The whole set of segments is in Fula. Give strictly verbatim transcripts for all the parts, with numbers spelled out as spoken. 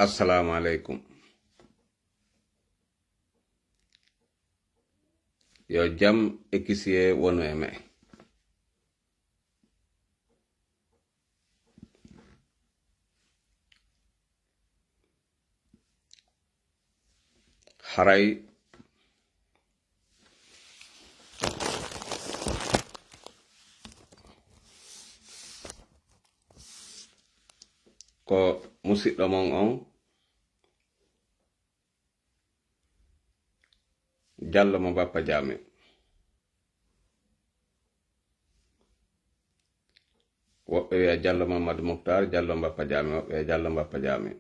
Assalaamu aleykum. Yo jam e kisiyee wonu e me'en. Haray ko musiɗɗo mon on, Jallo mo Bappa Jaame. Woɓɓe wi'a Jallo Mamadou Mouhtar, Jallo Bappa Jaame, woɓɓe wi'a Jallo Bappa Jaame.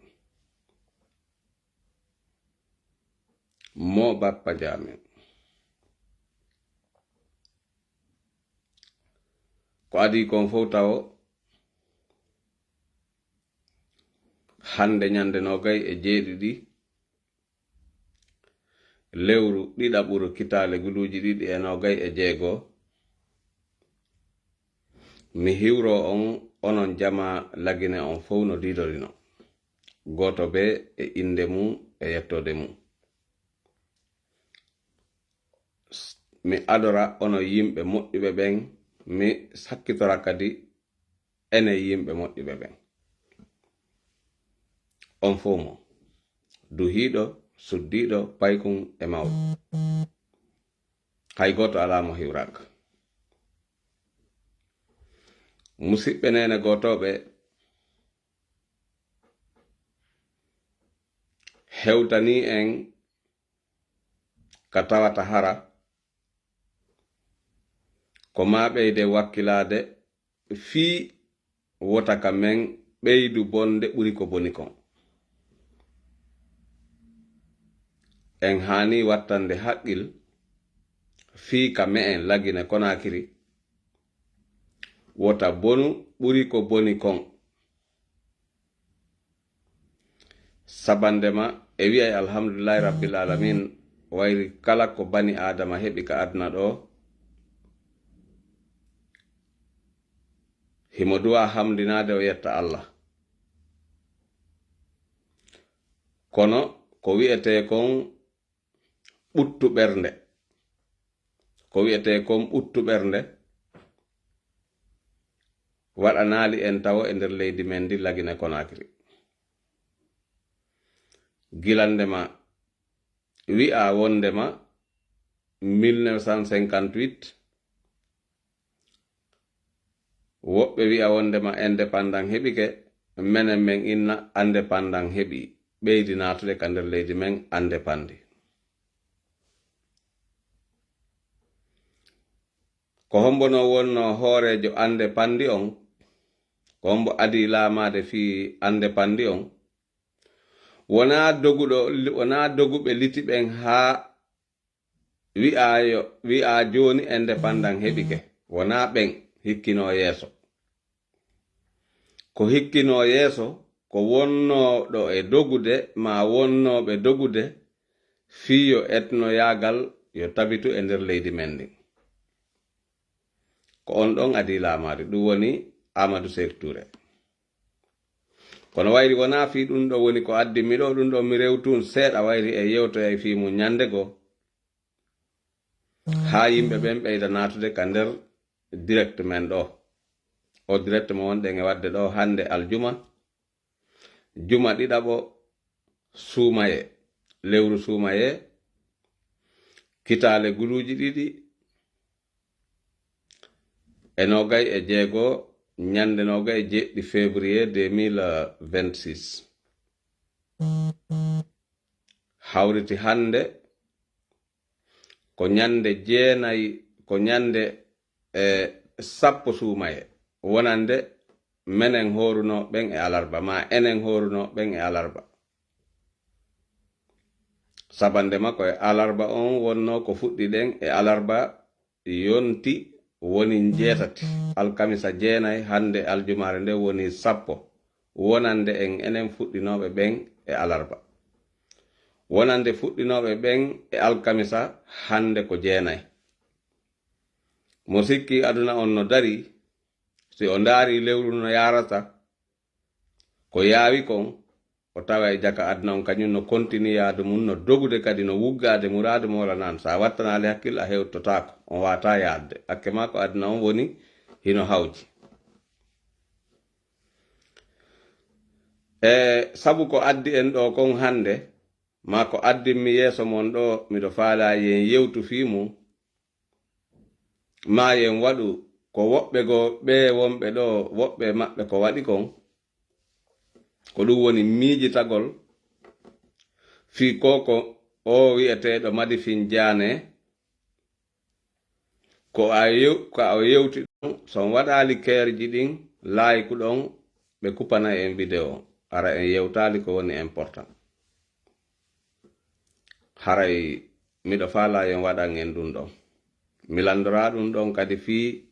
Mo Bappa Jaame. Ko adii kon fow tawo, hande ñande noogay e jeeɗiɗi, lewru ɗiɗaɓuru kitaale guluuji ɗiɗi e noogay e jeego, mi hiwroo on, onon jamaa Lagine on fow no diidorino, gooto bee e innde mum e yettoode mum. S-, mi adora onon yimɓe moƴƴuɓe ɓen, mi sakkitora kadi enen yimɓe moƴƴuɓe ɓen. On fow mo, duhiiɗo, suddiiɗo, paykun e mawɗo. Hay gooto alaa mo hiwraaka. Musiɓɓe neene gootooɓe, hewtanii en ka tawata hara ko maa ɓeyde wakkilaade fii wota ka men ɓeydu bonde ɓuri ko boni kon. En haani wattande haqqil fii ka me'en Lagine Konaakiri wota bonu ɓuri ko boni kon. Sabande ma e wi'ay alhamdulillahi rabbil alamin, wayri kala ko bani Aadama heɓi ka aduna ɗo, himo du'a hamdinaade o yetta Allah. Kono ko wi'etee kon ɓuttu ɓernde. Ko wi'etee kon ɓuttu ɓernde waɗanaali en tawo e nder leydi men ndi Lagine Konaakiri. Gilande ma wi'a wondema mille neuf cent cinquante-huit, woɓɓe wi'a wondema indépendant heɓike, menen men inna indépendant heɓi, ɓeydi naatude ka nder leydi men indépendant. Ko hombo no wonno hooreejo indépendant on? Ko hombo adii laamaade fii indépendant on? Wonaa doguɗo, wonaa doguɓe liti ɓen haa wi'aa yo, wi'aa jooni indépendant heɓike. Wonaa ɓen hikkinoo yeeso. Ko hikkinoo yeeso, ko wonnooɗo e dogude, maa wonnooɓe dogude, fii yo etnoyaagal yo tabitu e nder leydi men ndin. Ko on ɗon adii laamaade, ɗum woni Amadou Seeku Touré. Kono wayri wonaa fii ɗum ɗo woni ko addi mi ɗo, ɗum ɗo mi rewtun seeɗa, wayri e yewtoyay fii mum ñande goo. Haa yimɓe ɓen ɓeyda naatude ka nder direct men ɗo. O direct mo wonɗen e waɗde ɗo hannde aljuma, juma ɗiɗaɓo suumayee, lewru suumayee, kitaale guluuji ɗiɗi e noogay e jeego, ñande noogay e jeeɗiɗi février deux mille vingt-six. Hawriti hannde ko ñande jeenay, ko ñande, e, sappo suumayee, wonande menen hoorunoo ɓen e alarba, maa enen hoorunoo ɓen e alarba. Sabande ma ko e alarba on wonnoo ko fuɗɗiɗen e alarba yonti woni njeetati, alkamisa jeenay, hannde aljumaare nde woni sappo, wonande en enen fuɗɗinooɓe ɓen e alarba. Wonande fuɗɗinooɓe ɓen e alkamisa, hannde ko jeenay. Mo sikki aduna on no darii, si o ndaarii lewru no yaarata, ko yaawi kon, o tawa e jaka aduna on, kañum no kontini yaadu mum, no dogude kadi, no wuggaade muraadu Mawla Naan. So a wattanaali hakkille, a hewtotaako. On waawataa yaadde. Hakke maa ko aduna on woni hino hawji. E sabu ko addi en ɗoo kon hannde, maa ko addi mi yeeso mon ɗoo, miɗo faalaa yen yewtu fii mum, maa yen waɗu ko woɓɓe goo ɓee wonɓe ɗoo, woɓɓe maɓɓe ko waɗi kon, ko ɗum woni miijitagol fii ko, ko o wi'eteeɗo Madifin Jaane, ko a yew-, ko a yewti ɗon, so on waɗaali keerji ɗin, laayku ɗon, ɓe kuppanay en video. Hara en yewtaali ko woni important. Haray miɗo faalaa yon waɗan en ɗum ɗon. Mi lanndoraa ɗum ɗon kadi fii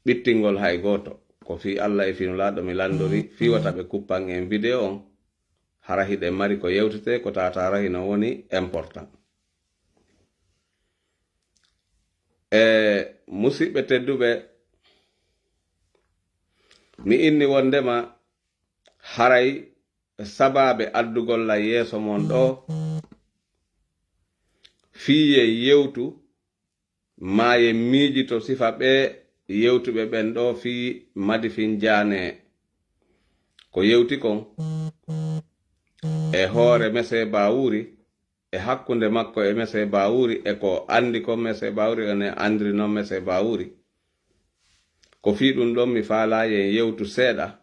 ɓittingol hay gooto. Ko fii Alla e fii Nulaaɗo mi lanndori, fii wata ɓe kuppan en video on. Hara hiɗen mari ko yewtetee, ko taataara hino woni important. E musiɓɓe tedduɓe, mi inni wonndema haray sabaabe addugol lan yeeso mon ɗoo, fii yen yewtu, maa yen miijito sifa ɓee yewtuɓe ɓen ɗoo fii Madifin Jaane. Ko yewti kon e hoore Mese Bawuri, e hakkunde makko e Mese Bawuri, e ko anndi kon Mese Bawuri, ene anndiri non Mese Bawuri. Ko fii ɗum ɗon mi faalaa yen yewtu seeɗa.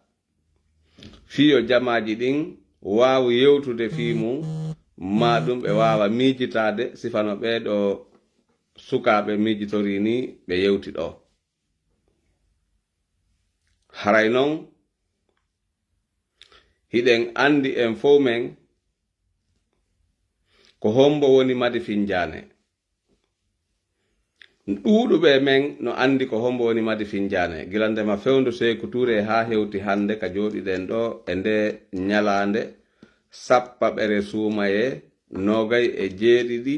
Fii yo jamaaji ɗin waawu yewtude fii mum, maa ɗum ɓe waawa miijitaade sifa no ɓee ɗoo sukaaɓe miijitorii nii ɓe yewti ɗoo. Haray non, hiɗen anndi en fow men ko hombo woni Madifin Jaane. Ɗuuɗuɓe men no anndi ko hombo woni Madifin Jaane, gila ndema fewndo Seeku Tuure haa hewti hannde ka jooɗiɗen ɗoo e ndee ñalaande sappaɓere suumayee noogay e jeeɗiɗi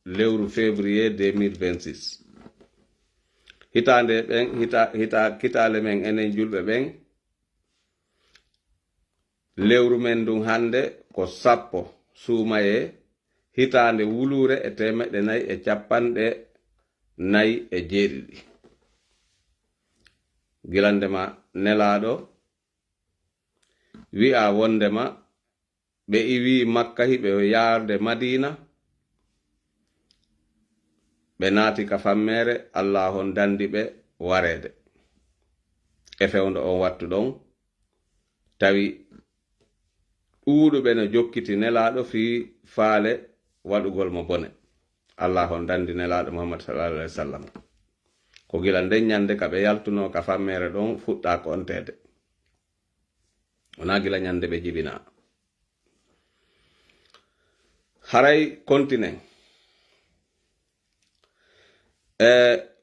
lewru février deux mille vingt-six. Hitaande ɓen, hita-, hita-, kitaale men enen julɓe ɓen, lewru men ndun hannde ko sappo suumayee, hitaande wuluure e teemeɗɗe nayi e cappanɗe nayi e jeeɗiɗi. Gila ndema Nelaaɗo wi'a wonndema ɓe iwii Makka hiɓe yaarde Madiina, ɓe naati ka fammeere, Allaahu on danndi ɓe wareede. E fewndo on wattu ɗon, tawi ɗuuɗuɓe no jokkiti Nelaaɗo fii faale waɗugol mo bone. Allaahu on danndi Nelaaɗo Muhammad sallallaahu alayhi wa sallam. Ko gila nden ñande ka ɓe yaltunoo ka fammeere ɗon fuɗɗaa ko onteede. Wonaa gila ñande ɓe jibinaa. Haray kontinen. E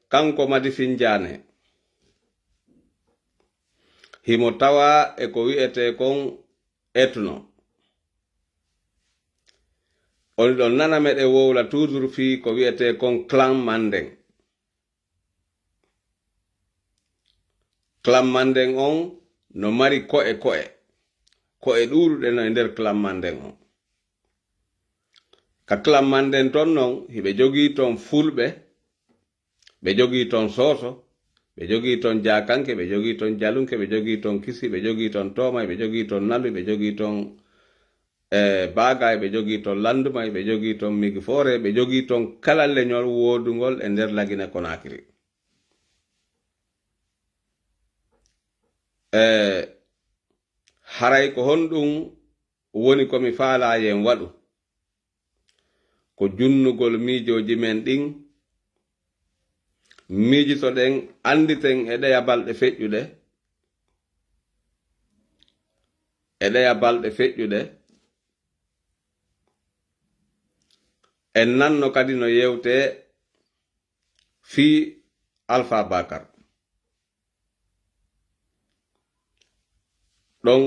kanko Madifin Jaane, himo tawaa e ko wi'etee kon Etno. On ɗon nana meɗen wowla toujours fii ko wi'etee kon Clan Mandeng. Clan Mandeng on no mari ko'e ko'e. Ko'e ɗuuɗuɗe no e nder Clan Mandeng on. Ka Clan Mandeng ton non, hiɓe jogii ton Fulɓe, ɓe jogii ton Sooso, ɓe jogii ton Jaakanke, ɓe jogii ton Jalunke, ɓe jogii ton Kisi, ɓe jogii ton Toomay, ɓe jogii ton Nalu, ɓe jogii ton, e, Baagay, ɓe jogii ton Landumay, ɓe jogii ton Migi Foore, ɓe jogii ton kala leñol woodungol e nder Lagine Konakiri. E, haray ko honɗum woni ko mi faalaa yen waɗu? Ko junnugol miijooji men ɗin, miijitoɗen, annditen e ɗeya balɗe feƴƴuɗe, e ɗeya balɗe feƴƴuɗe, en nanno kadi no yewtee fii Alfaa Bakar. Ɗon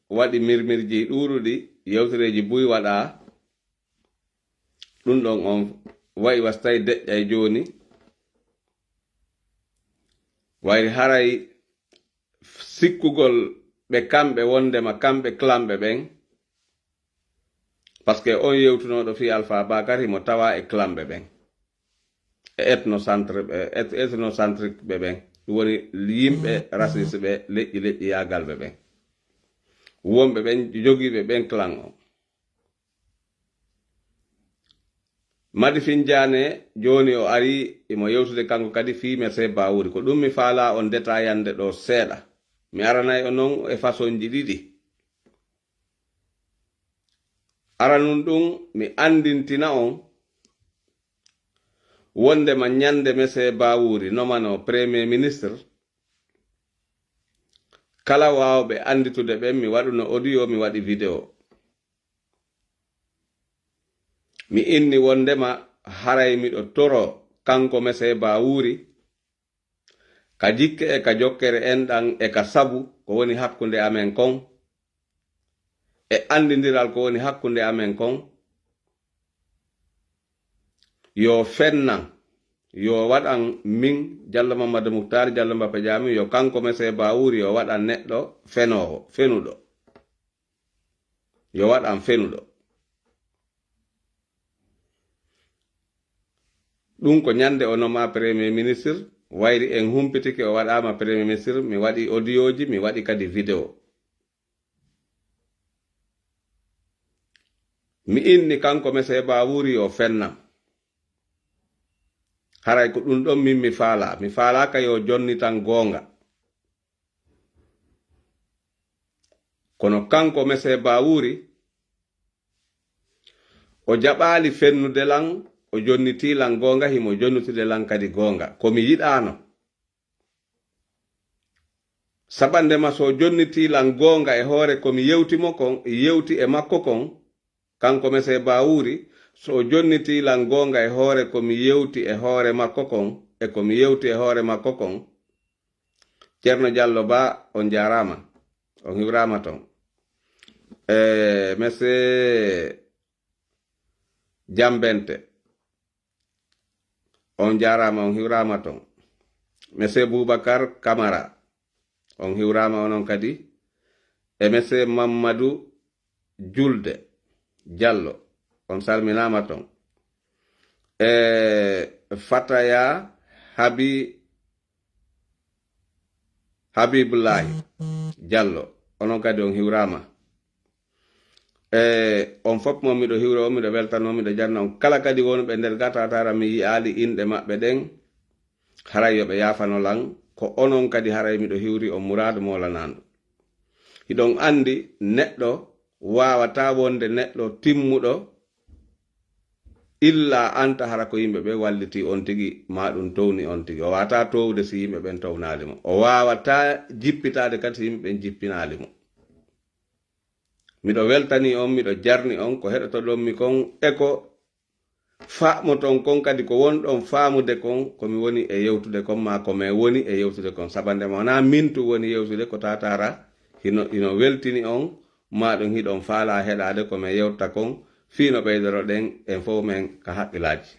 waɗi mirmirji ɗuuɗuɗi, yewtereeji buy waɗaa. Ɗun ɗon on wa'i wasi tawi deƴƴay jooni. Wayri haray sikkugol ɓe kamɓe wondema kamɓe clanɓe ɓen, Parce que on yewtunooɗo fii Alpha Bakar himo tawaa e clanɓe ɓen. E ethnocentre ɓe, eth-, ethnocentrique ɓe ɓen. Ɗum woni yimɓe raciste ɓe, leƴƴi leƴƴi yaagalɓe ɓen. Wonɓe ɓen jogiiɓe ɓen clan on. Madi Finjaane, jooni o arii, imo yewtude kanko kadi fii Monsieur Bawuri. Ko ɗum mi faalaa on detaayande ɗoo seeɗa. Mi aranay on non e fasonji ɗiɗi. Aranun ɗum, mi anndintina on wondema ñande Monsieur Bawuri nomanoo Premier Ministre, kala waawɓe annditude ɓen, mi waɗuno audio, mi waɗi video. Mi inni wondema haray miɗo toro kanko Monsieur Bawuri, ka jikke e ka jokkere enɗan e ka sabu ko woni hakkunde amen kon, e anndindiral ko woni hakkunde amen kon, yo fennan, yo waɗan min Jallo Mamadou Moutar Jallo Mbappe Jaami, yo kanko Monsieur Bawuri, yo waɗan neɗɗo fenoowo, fenuɗo. Yo waɗan fenuɗo. Ɗum ko ñande o nomaa Premier Ministre, wayri en humpitike o waɗaama Premier Ministre, mi waɗi audio ji, mi waɗi kadi video. Mi inni kanko Monsieur Bawuri yo fennan. Haray ko ɗum ɗon min mi faalaa. Mi faalaaka yo jonnitan goonga. Kono kanko Monsieur Bawuri, o jaɓaali fennude lan, o jonnitii lan goonga, himo jonnitude lan kadi goonga. Ko mi yiɗaano. Saɓande ma so jonnitii lan goonga e hoore ko mi yewti mo kon, yewti e makko kon, kanko Monsieur Bawuri, so o jonnitii lan goonga e hoore ko mi yewti e hoore makko kon, e ko mi yewti e hoore makko kon, Ceerno Jallo Ba, on jaaraama, on hiwraama ton. E, Monsieur Jambente, on jaaraama, on hiwraama ton. Monsieur Boubacar Camara, on hiwraama onon kadi. E Monsieur Mamadou Julde Jallo, on salminaama ton. E Fataya Habi-, Habibullahi Jallo, onon kadi on hiwraama. E on fof mo miɗo hiwra on, miɗo weltano, miɗo janna on. Kala kadi wonɓe nder Gatataara mi yi'aali inɗe maɓɓe ɗen, haray yo ɓe yaafano lan. Ko onon kadi haray miɗo hiwri on muraadu moolanaandu. Hiɗon anndi neɗɗo waawataa wonde neɗɗo timmuɗo illa anta hara ko yimɓe ɓe walliti on tigi, maa ɗum towni on tigi. O waawataa towde si yimɓe ɓen townaali mo. O waawataa jippitaade kadi si yimɓe ɓen jippinaali mo. Miɗo weltani on, miɗo jarni on, ko heɗotoɗon mi kon e ko faamoton kon kadi ko wonɗon faamude kon, ko mi woni e yewtude kon, maa ko men woni e yewtude kon. Sabande ma wonaa min tun woni yewtude, ko Tatara hino, hino weltini on, maa ɗum hiɗon faalaa heɗaade ko men yewta kon, fii no ɓeydoroɗen en fof men ka haqqilaaji.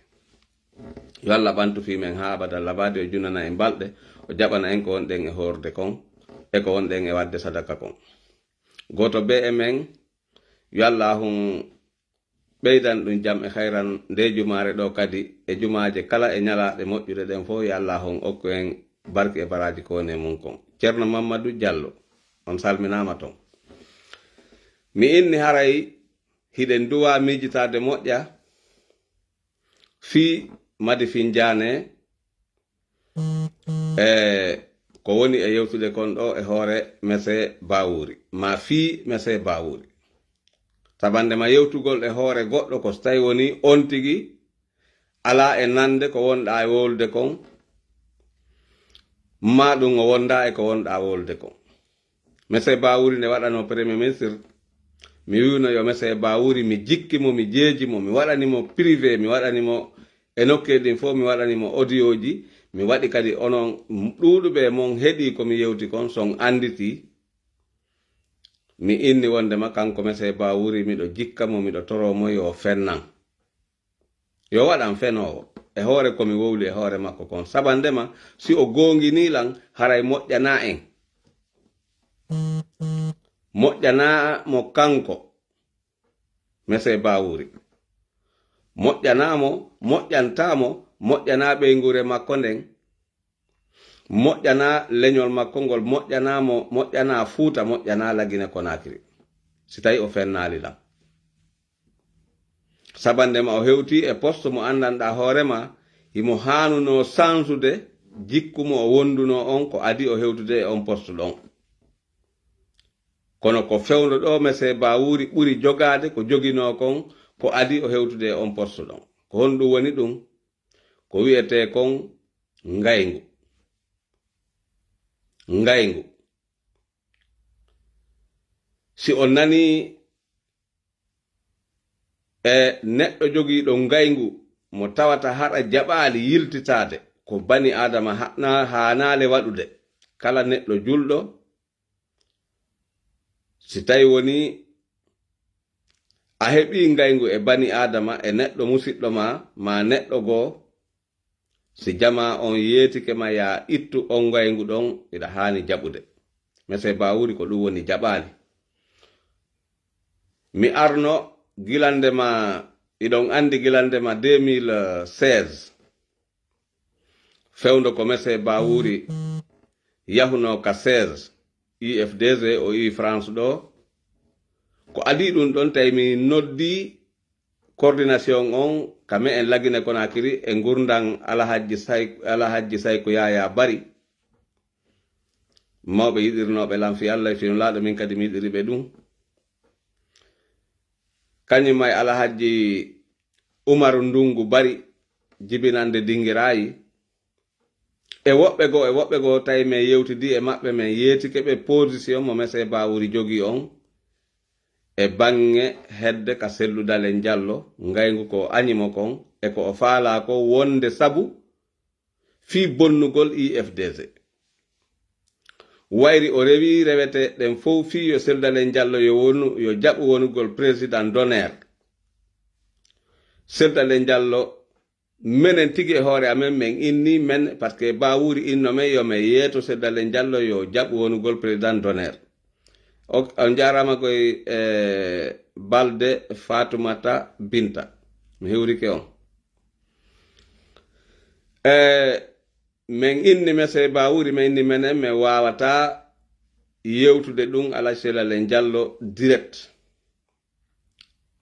Yo Alla ɓantu fii men haa abada, labaade o junana en balɗe, o jaɓana en ko wonɗen e hoorde kon, e ko wonɗen e waɗde sadaka kon. Gooto bee e men, yo Alla hun ɓeydan ɗum jam e hayran nde jumaare ɗo kadi, e jumaaje kala e ñalaaɗe moƴƴuɗe ɗen fof, yo Alla hon okku en barke e baraaji ko woni e mum kon. Ceerno Mammadu Jallo, on salminaama ton. Mi inni haray hiɗen duwa miijitaade moƴƴa fii Madi Finjaane, e ko woni e yewtude kon ɗo e hoore Mese Bawuri, maa fii Mese Bawuri. Sabande ma yewtugol e hoore goɗɗo ko so tawi woni on tigi alaa e nande ko wonɗaa e wowlude kon, maa ɗum o wondaa e ko wonɗaa wowlude kon. Mese Bawuri nde waɗanoo Premier Ministre, mi wi'uno yo Mese Bawuri, mi jikki mo, mi jeeji mo, mi waɗani mo privé, mi waɗani mo e nokkeeli ɗin fof, mi waɗani mo audio ji, mi waɗi kadi onon ɗuuɗuɓe e mon heɗii ko mi yewti kon, son annditi. Mi inni wondema kanko Mese Bawuri, miɗo jikka mo, miɗo toroo mo yo fennan. Yo waɗan fenoowo e hoore ko mi wowli e hoore makko kon. Sabandema, si o goonginii lan, haray moƴƴanaa en. Moƴƴanaa mo kanko. Monsieur Bawuri. Moƴƴanaa mo, moƴƴantaa mo, moƴƴanaa ɓeynguure makko nden, moƴƴanaa leñol makko ngol, moƴƴanaa mo, moƴƴanaa Fuuta, moƴƴanaa Lagine Konakiri. Si tawi o fennaali lan. Sabande ma o hewti e poste mo anndanɗaa hoore ma, himo haanunoo sansude jikku mo o wondunoo on ko adii o hewtude e on poste ɗon. Kono ko fewndo ɗoo, Monsieur Bawuri ɓuri jogaade ko joginoo kon ko adii o hewtude e on poste ɗon. Ko honɗum woni ɗum? Ko wi'etee kon ngayngu. Ngayngu. Si on nanii e neɗɗo jogiiɗo ngayngu mo tawata haɗa jaɓaali yiltitaade, ko bani Aadama haɗna-, haanaale waɗude. Kala neɗɗo julɗo, si tawi woni a heɓii ngayngu e bani Aadama, e neɗɗo musiɗɗo ma, ma neɗɗo goo, si jamaa on yeetike ma, yaa ittu on ngayngu ɗon, hiɗa haani jaɓude. Monsieur Bawuri, ko ɗum woni jaɓaali. Mi arno gilande ma, hiɗon anndi gilande ma deux mille seize. Fewndo ko Monsieur Bawuri yahunoo ka seize, U F D G o iwi France ɗoo. Ko adii ɗum ɗon, tawi mi noddii coordination on ka me'en Lagine Konakiri e ngurndan Alahajji Say-, Alahajji Sayku Yaya Bari. Mawɓe yiɗirnooɓe lan fii Alla e fii Nulaaɗo, min kadi mi yiɗiri ɓe ɗum. Kañum e Alahajji Umaru Ndungu Bari, jibinande Dingiraayi. E woɓɓe goo, e woɓɓe goo, tawi men yewtidii e maɓɓe, men yeetike ɓe position mo Monsieur Bawuri jogii on e baŋŋe hedde ka Sellu Dalen Jallo, ngayngu ko o añi mo kon, e ko o faalaa ko wonde sabu fii bonnugol U F D G. Wayri o rewi rewete ɗen fow fii yo Sellu Dalen Jallo yo wonu, yo jaɓu wonugol président d'honneur. Sellu Dalen Jallo, menen tigi e hoore amen, men inni men, parce que Bawuri inno men yo men yeeto Sellu Dalen Jallo yo jaɓu wonugol président d'honneur. O, on jaaraama koy, eh, Balde Fatoumata Binta. Mi hewrike on. Eh, men inni Monsieur Bawuri, men inni menen, men waawataa yewtude ɗum Alhaji Sellu Dalen Jallo direct.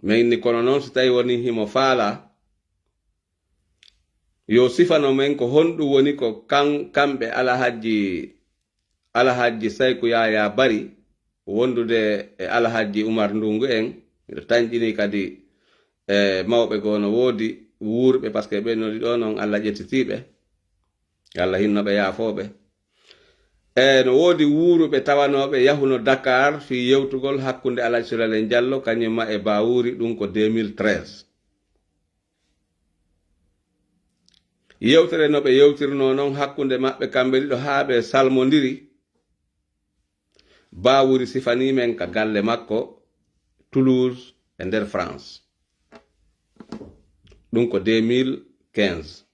Men inni kono noon, so tawi woni himo faalaa, yo sifano men ko honɗum woni ko kan-, kamɓe Alahajji, Alahajji Sayku Yaya Bari wondude e Alahajji Umar Ndungu en. Miɗo tanƴini kadi e mawɓe goo no woodi wuurɓe, parce que ɓe nodi ɗo noon Allah ƴettitiiɓe. Allah hinno ɓe, yaafoo ɓe. E no woodi wuuruɓe tawanooɓe yahuno Dakar fii yewtugol hakkunde Alhaji Sellu Dalen Jallo kañum ma e Bawuri, ɗum ko deux mille treize. Yewtere no ɓe yewtirnoo noon hakkunde maɓɓe kamɓe ɗiɗo haa ɓe salmondiri, Bawuri sifanii men ka galle makko Toulouse e nder France. Ɗum ko deux mille quinze.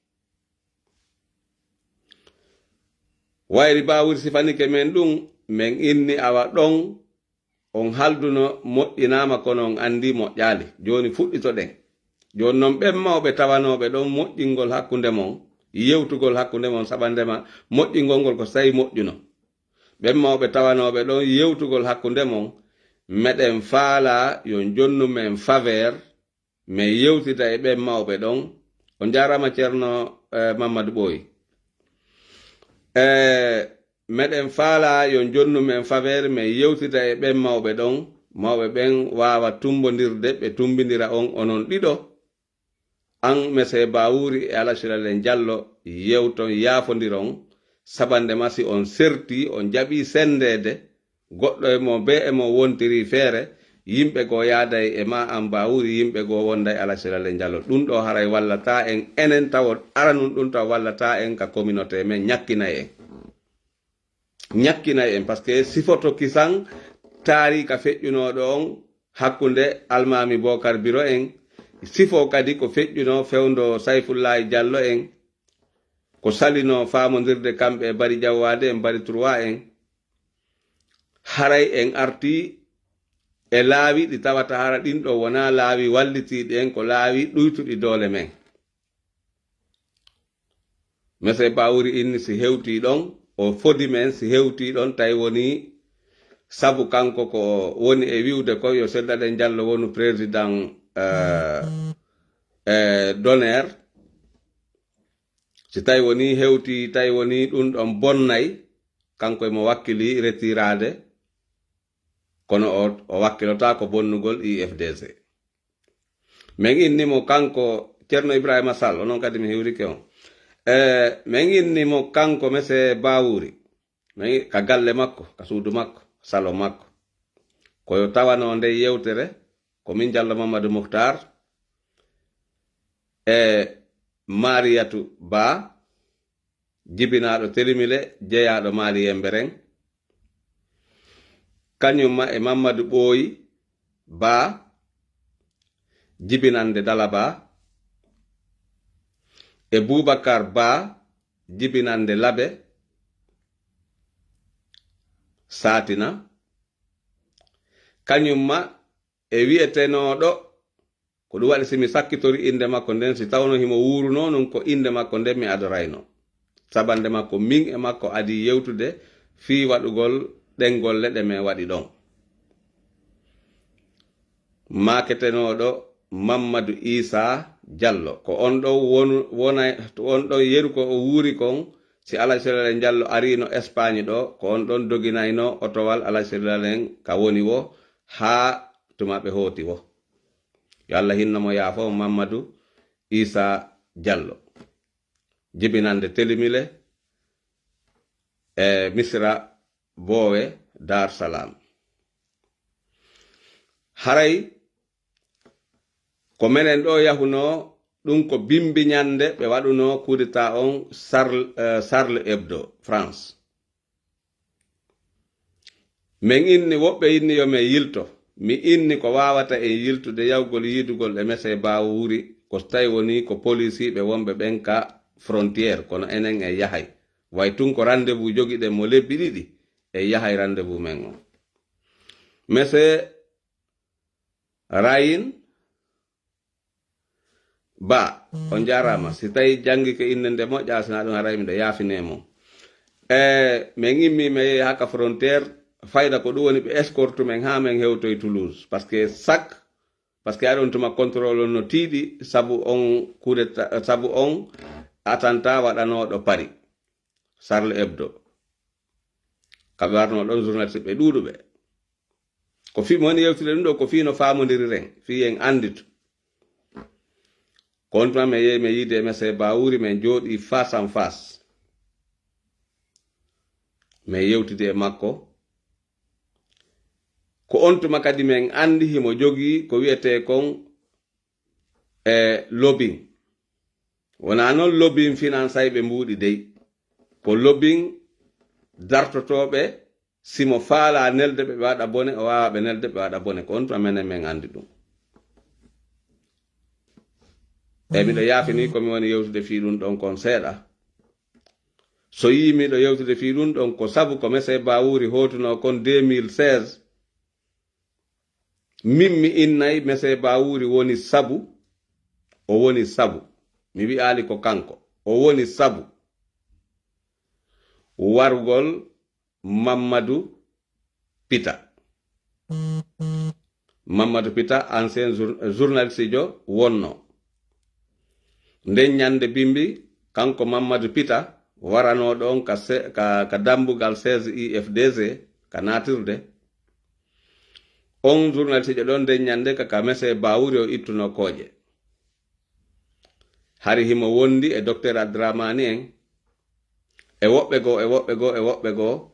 Wayri Bawuri sifanike men ɗum, men inni awa ɗon on halduno moƴƴinaama, kono on anndi moƴƴaali. Jooni fuɗɗitoɗen. Jooni noon ɓen mawɓe tawanooɓe ɗon moƴƴingol hakkunde mon, yewtugol hakkunde mon, saɓandema moƴƴingol ngol ko so tawi moƴƴuno. Ɓen mawɓe tawanooɓe ɗon yewtugol hakkunde mon, meɗen faalaa yo jonnu men faveur, men yewtida e ɓen mawɓe ɗon. On jaaraama Ceerno, eh, Mammadu Ɓooyi. Eh, meɗen faalaa yo jonnu men faveur, men yewtida e ɓen mawɓe ɗon. Mawɓe ɓen waawa tumbondirde, ɓe tumbindira on onon ɗiɗo. An, Monsieur Bawuri e Alhaji Sellu Dalen Jallo, yewton, yaafondiron, saɓandema si on sertii, on jaɓii senndeede, goɗɗo e mo bee e mo wontiri feere, yimɓe goo yaaday e ma, an Bawuri, yimɓe goo wonday Alhaji Sellu Dalen Jallo. Ɗum ɗoo haray wallataa en, enen tawo aranun ɗum tawo wallataa en ka communauté men, ñakkinay en. Ñakkinay en, parce que sifoto kisan taariika feƴƴunooɗo on hakkunde Almaami Bookar Biro en, sifo kadi ko feƴƴunoo fewndo Sayfullaahi Jallo en, ko salinoo faamondirde kamɓe e Bari Jawwaade en, Bari Trois en. Haray en artii e laawi ɗi tawata hara ɗin ɗo wonaa laawi wallitiiɗi en, ko laawi ɗuytuɗi doole men. Monsieur Bawuri inni si hewtii ɗon, o fodi men si hewtii ɗon, tawi wonii sabu kanko ko woni e wi'ude ko yo Seydou Dalein Diallo wonu président, eh, eh, d'honneur. Si tawi wonii hewtii, tawi wonii ɗum ɗon bonnay, kanko emo wakkili retiraade, kono o, o wakkilotaako bonnugol I F D C. Min inni mo kanko Ceerno Ibrahima Sall, onon kadi mi hiwrike on. Eh, min inni mo kanko Monsieur Bawuri, min, ka galle makko, ka suudu makko, salon makko. Ko yo tawanoo ndee yewtere, ko min Jallo Mamadou Mouhtar e Mariyatu Ba, jibinaaɗo Telimile, jeyaaɗo Maali Yembereng, kañum ma e Mammadu Ɓooyi Ba, jibinande Dalaba, e Bubakar Ba, jibinande Labe, Saatina, kañum ma e wi'etenooɗo, ko ɗum waɗi si mi sakkitori innde makko nden, si tawno himo wuurunoo nun ko innde makko nden mi adorayno. Sabande makko, min e makko adii yewtude fii waɗugol ɗen golle ɗe men waɗi ɗon. Maaketenooɗo Mammadu Iisaa Jallo, ko on ɗon wonu, wona, on ɗon yeru ko o wuuri kon, si Alhaji Seydou Dalein Diallo ariino Espagne ɗo, ko on ɗon doginayno otowal Alhaji Seydou Dalein ka woni wo, haa tuma ɓe hooti wo. Yo Allah hinno mo yaafo, Mammadu Iisaa Jallo. Jibinande Telimile e Misira Boowe Dar Salaam. Haray ko menen ɗo yahunoo, ɗum ko bimbi ñande ɓe waɗunoo kudeta on Charl-, eh, Charlie Hebdo, France. Min inni, woɓɓe inni yo min yilto. Mi inni ko waawata en yiltude yahugol yiidugol e Monsieur Bawuri, ko so tawi wonii ko polisiiɓe wonɓe ɓen ka frontière, kono enen en yahay. Way tun ko rendez-vous jogiɗen mo lebbi ɗiɗi, en yahay rendez-vous men on. Monsieur Rayin Ba, on jaaraama. Si tawi janngike innde nde moƴƴa, si na ɗum haray miɗo yaafine mo. E, min immi, min yehi haa ka frontière, fayda ko ɗum woni ɓe escorte men haa min hewtoy Toulouse. Parce que sak, parce que aɗon tuma contrôle on no tiiɗi, sabu on coup d'état, sabu on attentat waɗanooɗo Paris, Charlie Hebdo. Ka ɓe warnoo ɗon journaliste ɓe ɗuuɗuɓe. Ko fii mo woni yewtude ɗum ɗo, ko fii no faamondiriren, fii en annditu. Ko on tuma min yehi, min yiidi e Monsieur Bawuri, min jooɗii face en face. Min yewtidi e makko. Ko on tuma kadi min anndi himo jogii ko wi'etee kon e lobbying. Wonaa noon lobbying finansayɓe mbuuɗi dey. Ko lobbying dartotooɓe, si mo faalaa nelde ɓe, ɓe waɗa bone, o waawaa ɓe nelde ɓe waɗa bone. Ko on tuma menen min anndi ɗum. Eyi, miɗo yaafini ko mi woni yewtude fii ɗum ɗon kon seeɗa. So yii miɗo yewtude fii ɗum ɗon, ko sabu ko Monsieur Bawuri hootunoo kon deux mille seize, min mi innay Monsieur Bawuri woni sabu, o woni sabu. Mi wi'aali ko kanko. O woni sabu warugol Mammadu Pita. Mammadu Pita, ancien jour-, journaliste jo wonno. Nden ñande bimbi, kanko Mammadu Pita waranoo ɗon ka se-, ka, ka dambugal siège I F D C, ka naatirde. On journaliste jo ɗon nden ñande ka, ka Monsieur Bawuri o ittunoo kooƴe. Hari himo wondi e Docteur Abdramani en, e woɓɓe goo, e woɓɓe goo, e woɓɓe goo.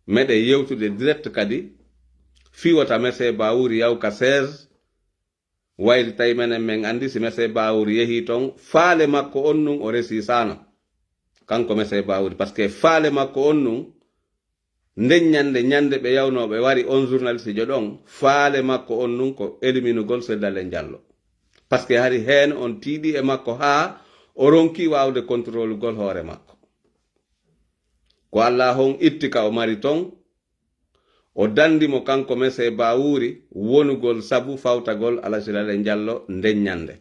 Meɗen yewtude direct kadi, fii wota Monsieur Bawuri yaw ka siège, wayli tawi menen men anndi si Monsieur Bawuri yehii ton, faale makko on nun o resiisaano. Kanko Monsieur Bawuri, parce que faale makko on nun, nden ñande, ñande ɓe yawnoo ɓe wari on journaliste jo ɗon, faale makko on nun ko éliminugol Seydou Dalein Diallo. Parce que hari heen on tiiɗi e makko haa o ronki waawde contrôlugol hoore makko. Ko Alla on itti ka o mari ton, O danndi mo kanko Mese Bawuri wonugol sabu fawtagol Alaji Silale Jallo nden ñannde.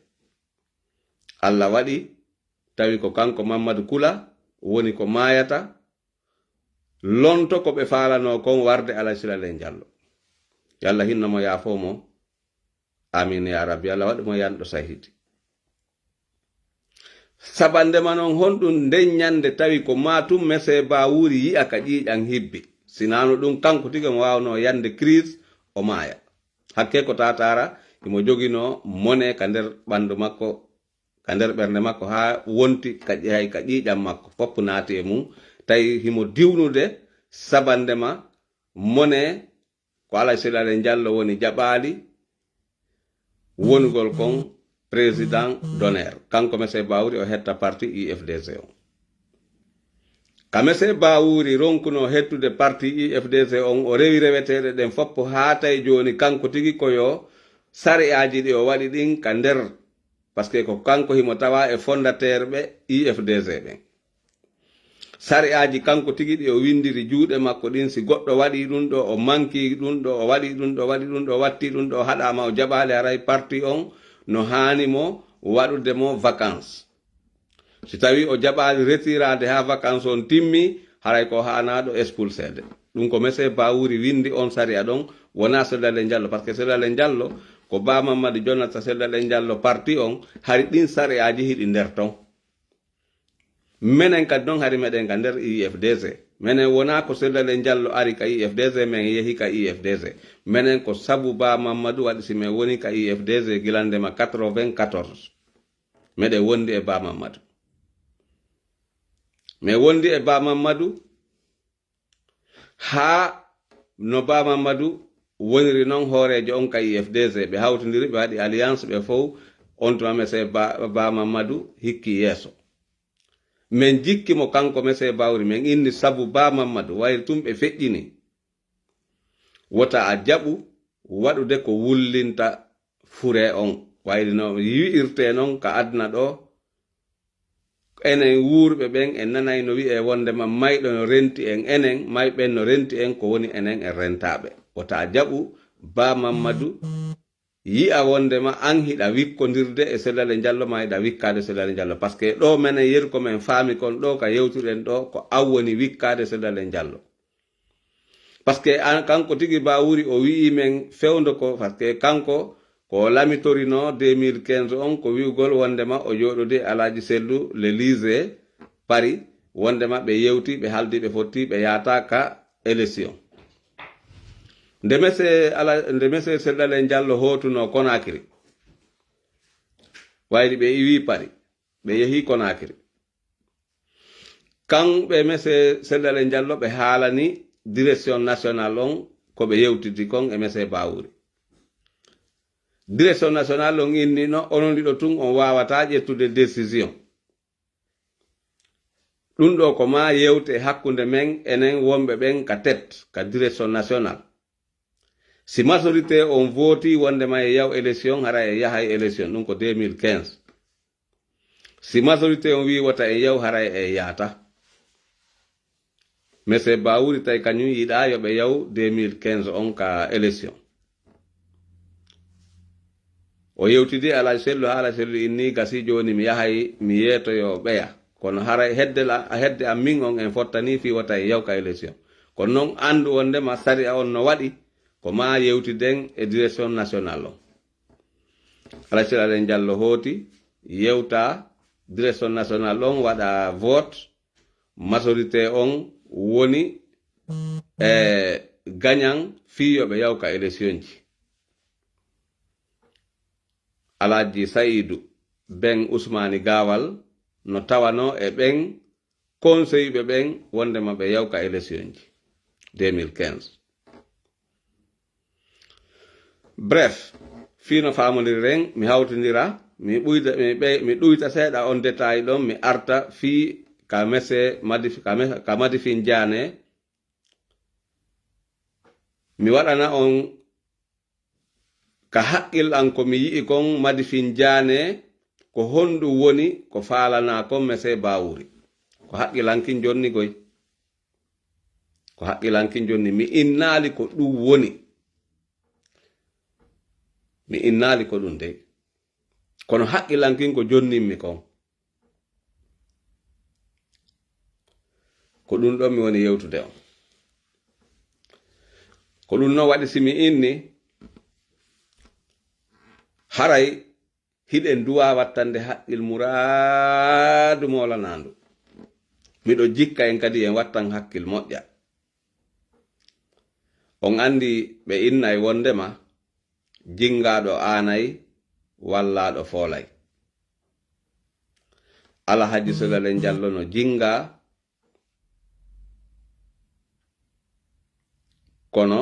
Alla waɗi tawi ko kanko Mammadu Kula woni ko maayata, lonto ko ɓe faalanoo kon warde Alaji Silale Jallo. Yo Alla hinno mo, yaafoo mo. Amiin yaa Rabbi, Alla waɗu mo yanɗo sahiidi. Sabande ma non honɗum nden ñannde tawi ko maa tun Mese Bawuri yi'a ka ƴiiƴan hibbi. Sinaano ɗum kanko tigi mo waawnoo yande crise o maaya. Hakke ko taataara himo joginoo mone ka nder ɓanndu makko, ka nder ɓernde makko haa wonti ka ƴi-, hay ka ƴiiƴan makko. Fof naati e mum. Tawi himo diwnude sabande ma mone ko Alaji Silale Jallo woni jaɓaali wonugol kon président d'honneur. Kanko Mese Bawuri o hetta parti U F D G on. Ka Mese Bawuri ronkunoo hettude parti U F D G on, o rewi reweteeɗe ɗen fof haa tawi jooni kanko tigi ko yo sari'aaji ɗi o waɗi ɗin ka nder, parce que ko kanko himo tawa e fondateur ɓe U F D G ɓen. Sari'aaji kanko tigi ɗi o winndiri juuɗe makko ɗin, si goɗɗo waɗii ɗum ɗo, o mankii ɗum ɗo, o waɗii ɗum ɗo, o waɗii ɗum ɗo, o wattii ɗum ɗo, o haɗaama, o jaɓaali, haray parti on no haani mo waɗude mo vacance. Si tawii o jaɓaali retiraade haa vacance on timmi, haray ko haanaaɗo expulseede. Ɗum ko Mese Bawuri winndi on sariya ɗon, wonaa Silale Jallo, parce que Silale Jallo ko Ba Mammadu jonnata Silale Jallo parti on, hari ɗin sari'aaji hiɗi nder ton. Menen kadi non hari meɗen ka nder U F D G. Menen wonaa ko Silale Jallo ari ka U F D G, men yehi ka U F D G. Menen ko sabu Ba Mammadu waɗi si men woni ka U F D G gilande ma quatre-vingt-quatorze. Meɗen wondi e Ba Mammadu. Men wondi e Ba Mammadu haa no Ba Mammadu woniri non hooreejo on ka U F D G. Ɓe hawtindiri, ɓe waɗi alliance, ɓe fow. On tuma Mese Ba, Ba Mammadu hikki yeeso. Men jikki mo kanko Mese Bawuri, men inni sabu Ba Mammadu, wayri tun ɓe feƴƴini. Wota a jaɓu waɗude ko wullinta fure on. Wayri no wi'irtee non ka aduna ɗo, enen wuurɓe ɓen en nanay no wi'ee wondema mayɗo no renti en, enen mayɓe ɓen no renti en, ko woni enen en rentaaɓe. Wota a jaɓu Ba Mammadu yi'a wondema an hiɗa wikkondirde e Silale Jallo, maa hiɗa wikkaade Silale Jallo. Parce que ɗo menen yeru ko men faami kon ɗo ka yewtuɗen ɗo, ko an woni wikkaade Silale Jallo. Parce que an, kanko tigi Bawuri o wi'i men fewndo ko, parce que kanko ko o lamitorinoo deux mille quinze on ko wi'ugol wondema o jooɗodi e Alaaji Sellu l'Élysée Paris, wondema ɓe yewti, ɓe haldi, ɓe fotti, ɓe yaata ka élection. Nde Mese Ala-, nde Mese Silale Jallo hootunoo Conakry, wayri ɓe iwi Paris, ɓe yehi Conakry. Kamɓe Mese Silale Jallo ɓe haalani direction nationale on ko ɓe yewtidi kon e Mese Bawuri. Direction nationale on inni no onon ɗiɗo tun on waawataa ƴettude décision. Ɗum ɗo ko maa yewte hakkunde men enen wonɓe ɓen ka tête, ka direction nationale. Si majorité on vooti wondema e yaw élection, hara e yahay élection, ɗum ko deux mille quinze. Si majorité on wii wota en yaw, haray en yaata. Monsieur Bawuri tawi kañum yiɗaa yo ɓe yaw deux mille quinze on ka élection. O yewtidi Alhaji Sellu, haa Alhaji Sellu inni, gasi jooni mi yahay mi yeetoyo ɓeya. Kono haray hedde la, hedde am min on en fottani fii wota en yaw ka élection. Kono non anndu wondema sariya on no waɗi, ko maa yewtiden e direction nationale on. Alhaji Sellu Alen Jallo hooti, yewta direction nationale on, waɗa vote, majorité on woni e gagnant fii yo ɓe yaw ka élection ji. Alhaji Saidu ben Usmani Gawal no tawanoo e ɓen conseil ɓe ɓen wondema ɓe yaw ka élection ji deux mille quinze. Bref, fii no faamondiri ren, mi hawtindira, mi ɓuyda, mi ɓey-, mi ɗuyta seeɗa on détail ɗon, mi arta fii ka mese Madif-, ka me-, ka Madifin Jaane. Mi waɗana on ka haqqil an ko mi yi'i kon Madifin Jaane, ko honɗum woni ko faalanaa kon mese Bawuri. Ko haqqil an kin jonni goy. Ko haqqilankin jonni, mi innaali ko ɗum woni. Mi innaali ko ɗum dey. Kono haqqilankin ko jonninmi kon. Ko ɗum ɗon mi woni yewtude on. Ko ɗum non waɗi si mi inni, haray hiɗen duwa wattande haqqil muraadu moolanaandu. Miɗo jikka en kadi en wattan hakkil moƴƴa. On anndi ɓe innay wondema jinngaaɗo aanay, wallaaɗo foolay. Alhaji Sodalen Jallo no jinngaa, kono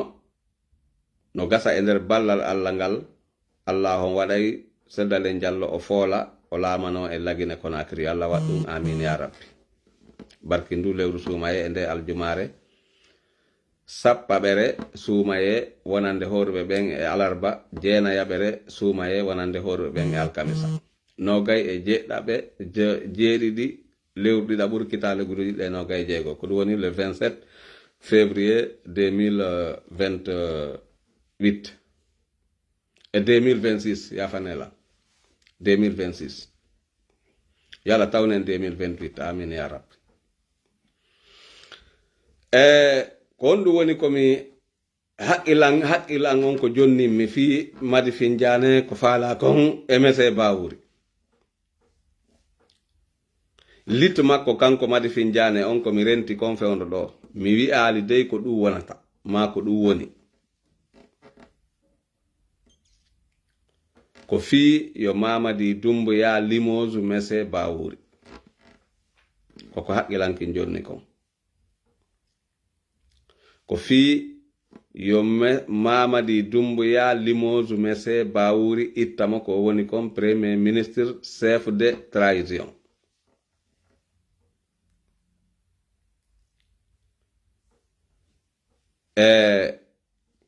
no gasa e nder ballal Alla ngal, Alla on waɗay Sodalen Jallo o foola, o laamanoo e Lagine Konakiri. Alla waɗ ɗum, amin ya rabbi. Barki ndu lewru suumaye e nde aljumaare, sappaɓere suumaye wonande hooruɓe ɓen e alarba, jeenayaɓere suumaye wonande hooruɓe ɓen e alkamisa. Noogay e jeeɗiɗaɓe, je-, jeeɗiɗi lewru ɗiɗaɓuru kitaale guruji ɗe noogay e jeego. Ko ɗum woni le vingt-sept février deux mille vingt-huit. E deux mille vingt-six, yaafanee lan. Deux mille vingt-six. Yo Alla tawnen deux mille vingt-huit. Amin ya rabbi. E ko honɗum woni ko mi haqqilan, haqqilan on ko jonnin mi fii Madi Finjaane ko faalaa kon e Mese Bawuri. Lit makko kanko Madi Finjaane on ko mi renti kon fewndo ɗoo. Mi wi'aali dey ko ɗum wonata, maa ko ɗum woni. Ko fii yo Mamadi Dumbuya limoosu Mese Bawuri. Ko ko haqqilankin jonni kon. Ko fii yo me-, Mamadi Dumbuya limoosu Mese Bawuri itta mo ko o woni kon premier ministre chef de trahison. E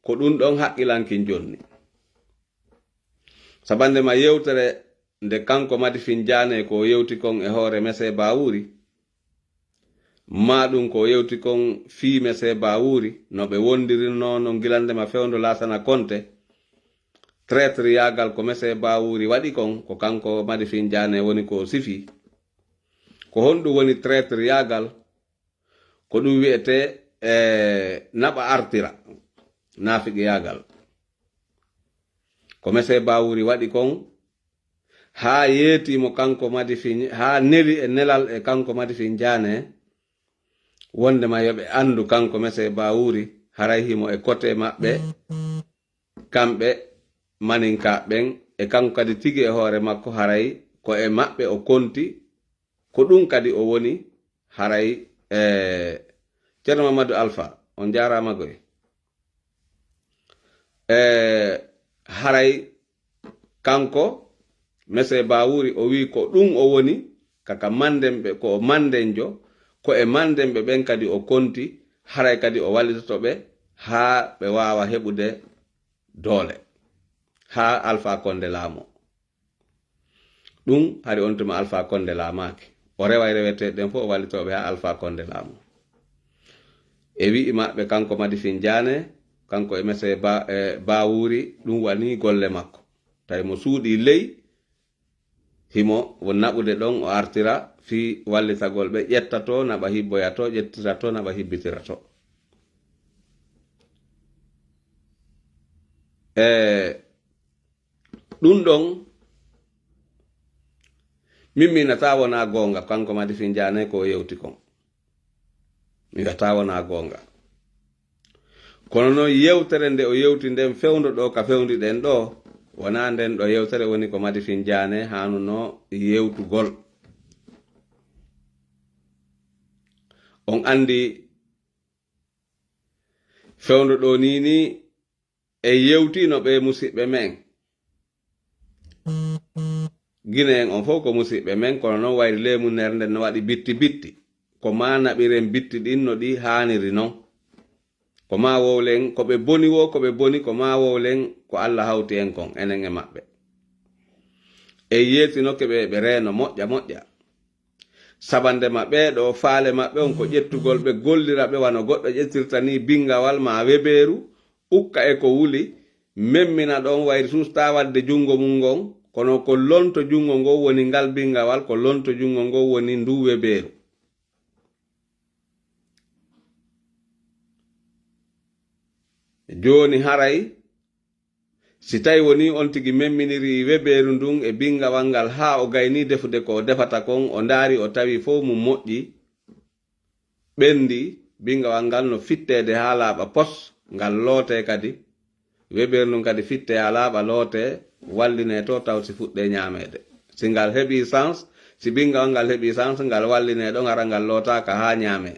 ko ɗum ɗon haqqilankin jonni. Sabande ma yewtere nde kanko Madi Finjaane ko o yewti kon e hoore Mese Bawuri, maa ɗum ko o yewti kon fii Mese Bawuri, no ɓe wondirinoo no gilande ma fewndo Laasana Konte, traitre yaagal ko Mese Bawuri waɗi kon, ko kanko Madi Finjaane woni ko o sifi. Ko honɗum woni traitre yaagal? Ko ɗum wi'etee, e, naɓa artira, naafiqiyaagal. Ko Mese Bawuri waɗi kon, haa yeeti mo kanko Madi Fin-, haa neli e nelal e kanko Madi Finjaane, wondema yo ɓe anndu kanko Mese Bawuri, haray himo e kote maɓɓe, kamɓe Maninka ɓen, e kanko kadi tigi e hoore makko, haray ko e maɓɓe o konti, ko ɗum kadi o woni, haray, e, Ceerno Mamadu Alfa, on jaaraama goy. E, haray kanko, Mese Bawuri, o wi'i ko ɗum o woni, kaka manden ɓe, ko o mandenjo, ko e manden ɓe ɓen kadi o konti, haray kadi o wallitoto ɓe haa ɓe waawa heɓude doole, haa Alfa Konde laamo. Ɗum hari on tuma Alfa Konde laamaaki. O reway reweteeɗe ɗen fof, o wallitoo ɓe haa Alfa Konde laamoo. E wi'i maɓɓe kanko Madi Finjaane, kanko e Mese Ba-, e Bawuri, ɗum wanii golle makko. Tawi mo suuɗii ley, himo won naɓude ɗon, o artira fii wallitagol ɓe, ƴetta to, naɓa hibboya to, ƴettira to, naɓa hibbitira to. E, Ɗum ɗon, min mi wi'ataa wonaa goonga, kanko Madi Finjaane ko o yewti kon. Mi wi'ataa wonaa goonga. Kono noon yewtere nde o yewti nden fewndo ɗo ka fewndi ɗen ɗo, wonaa nden ɗo yewtere woni ko Madi Finjaane haanunoo yewtugol. On anndi fewndo ɗo nii nii, en yewtiino ɓe musiɓɓe men. Gine en on fof ko musiɓɓe men, kono noon wayri leemunere nden no waɗi bitti bitti. Ko maa naɓiren bitti ɗin no ɗi haaniri non. Ko maa wowlen, ko ɓe boni woo, ko ɓe boni, ko maa wowlen ko Alla hawti en kon, enen e maɓɓe. En yeetinoke ɓe, ɓe reeno moƴƴa moƴƴa. Sabande maɓɓe ɗo faale maɓɓe on ko ƴettugol ɓe gollira ɓe wano goɗɗo ƴettirta ni bingawal ma webeeru, ukka e ko wuli, memmina ɗon wayri sustaa wadde junngo mum ngon, kono ko lonto junngo ngon woni ngal bingawal, ko lonto junngo ngon woni ndu webeeru. Jooni haray, si tawi woni on tigi memminiri webeeru ndun e bingawal ngal haa o gayni defude ko o defata kon, o ndaari o tawi fow mum moƴƴi, ɓendi, bingawal ngal no fitteede haa laaɓa pos, ngal loote kadi. Webeeru ndun kadi fitte haa laaɓa loote, walline to taw si fuɗɗe ñaameede. Si ngal heɓi sens, si bingawal ngal heɓi sens, ngal walline ɗon hara ngal lootaaka haa ñaame.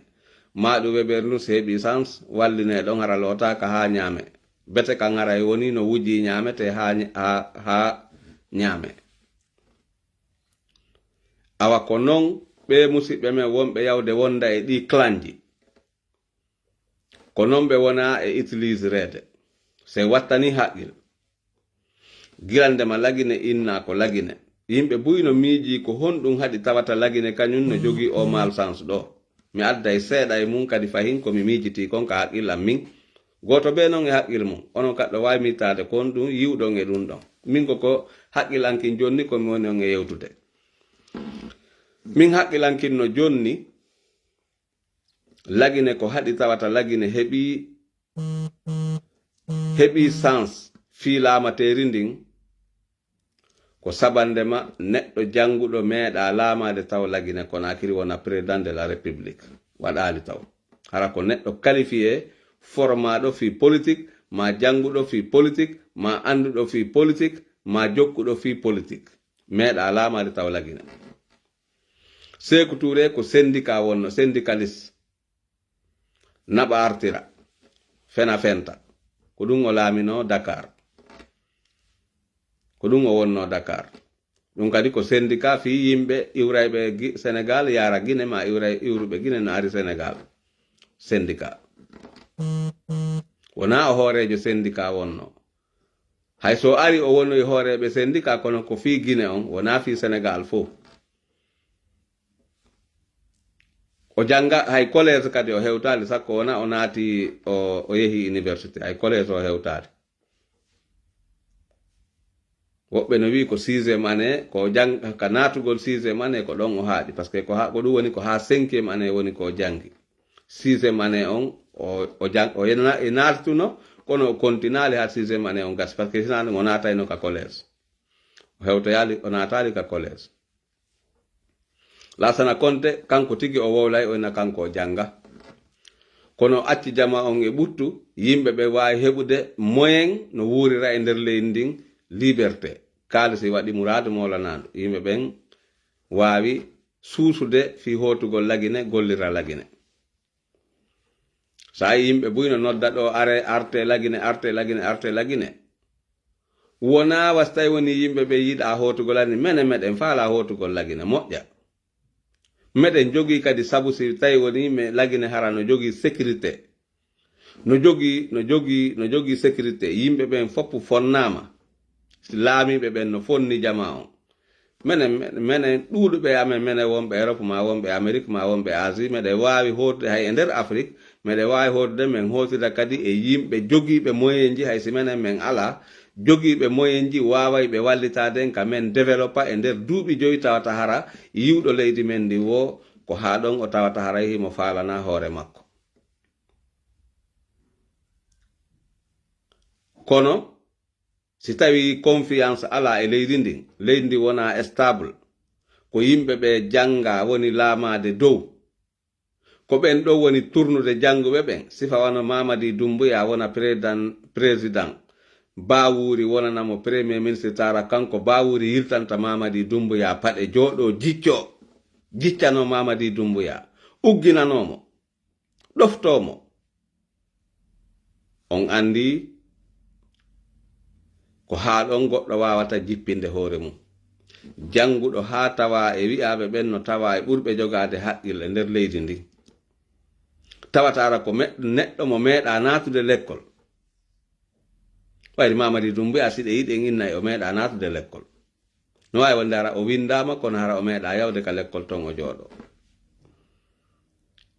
Maa ɗum webeeru ndun si heɓi sens, walline ɗon hara lootaaka haa ñaame. Bete kan haray woni no wuji ñaamete haa ñ-, haa, haa ñaame. Awa ko non ɓe musiɓɓe men wonɓe yawde wonda e ɗi clanji. Ko non ɓe wona e utilisereede. Sey wattani haqqil. Gila ndema Lagine inna ko Lagine. Yimɓe buy no miiji ko honɗum haɗi tawata Lagine kañum no jogii o malchance ɗo. Mi adday seeɗa e mum kadi fahin ko mi miijitii kon ka haqqil am min. Gooto bee non e haqqil mum. Onon kaɗɗo waawi mittaade kon ɗum yiwɗon e ɗum ɗon. Min ko ko haqqil an kin jonni ko mi woni on e yewtude. Min haqqil an kin no jonni Lagine ko haɗi tawata Lagine heɓi, heɓi sens fii laamateeri ndin. Ko sabande ma neɗɗo jannguɗo meeɗa laamaade taw Lagine Konaakiri wona président de la République. Waɗaali taw. Hara ko neɗɗo qualifié, formaaɗo fii politique, maa jannguɗo fii politique, maa annduɗo fii politique, maa jokkuɗo fii politique. Meeɗa laamaade taw Lagine. Seeku Tuure ko syndicat wonno, syndicaliste. Naɓa artira, fena fenta. Ko ɗum o laaminoo Dakar. Ko ɗum o wonnoo Dakar. Ɗum kadi ko syndicat fii yimɓe iwrayɓe Gi-, Senegal yaara Gine, maa iwray-, iwruɓe Gine no ari Senegal. Syndicat. Wonaa o hooreejo syndicat wonnoo. Hay so ari o wonoyi hooreeɓe syndicat, kono ko fii Gine on, wonaa fii Senegal fof. O jannga, hay collège kadi o hewtaali, sakko wona o naati, o, o yehi université, hay collège o hewtaali. Woɓɓe no wi'i ko sixième année, ko jang-, ka naatugol sixième année, ko ɗon o haaɗi, parce que ko ha, ko ɗum woni ko ha cinquième année woni ko o janngi. Sixième année on, o, o jang-, o yena-, e naatuno, kono o kontinaali ha sixième année on gasi, parce que sinaa ɗum o naatayno ka collège. O hewtoyaali, o naataali ka collège. Laasana Konte, kanko tigi o wowlay, o ina kanko o jannga. Kono o acci jama on e ɓuttu, yimɓe ɓe waawi heɓude moyen no wuurira e nder leydi ndin liberté. Kaalisi waɗi muraadu moolanaandu. Yimɓe ɓen waawi suusude fii hootugol Lagine, gollira Lagine. So a yii yimɓe buy no nodda ɗo, "Are, arte Lagine, arte Lagine, arte Lagine." Wonaa was tawi woni yimɓe ɓe yiɗa hootugol ani, mene meɗen faala hootugol Lagine, moƴƴa. Meɗen jogii kadi sabu si tawi woni me Lagine hara no jogii sécurité. No jogii, no jogii, no jogii sécurité. Yimɓe ɓen fof fonnaama. Si laamiiɓe ɓen no fonni jama on. Menen, menen ɗuuɗuɓe e amen, menen wonɓe Europe, maa wonɓe Amérique, maa wonɓe Asie, meɗen waawi hootude hay e nder Afrique, meɗen waawi hootude, men hootida kadi e yimɓe jogiiɓe moyenji, hay si menen men alaa, jogiiɓe moyenji waawayɓe wallitaade en ka men développa e nder duuɓi jowi, tawata hara yiwɗo leydi men ndi woo ko haa ɗon o tawata haray himo faalana hoore makko. Kono, si tawii confiance alaa e leydi ndin, leydi ndi wonaa stable, ko yimɓe ɓe jannga woni laamaade dow, ko ɓen ɗo woni turnude jannguɓe ɓen, sifa wano Mamadi Doumbouya wona président, président, Bawuri wonana mo premier ministre, tara kanko Bawuri yiltanta Mamadi Doumbouya paɗe, jooɗo jicco, jiccano Mamadi Doumbouya, ugginano mo. Ɗoftoo mo. On anndi ko haa ɗon goɗɗo waawata jippinde hoore mum. Jannguɗo haa tawa e wi'aaɓe ɓen no tawa e ɓurɓe jogaade haqqille nder leydi ndin. Tawataara ko me-, neɗɗo mo meeɗaa naatude lekkol. Wayri Mamadi Doumbouya, si ɗe yiɗi en inna e o meeɗaa naatude lekkol. No waawi wonde hara o winndaama, kono hara o meeɗaa yawde ka lekkol ton o jooɗoo.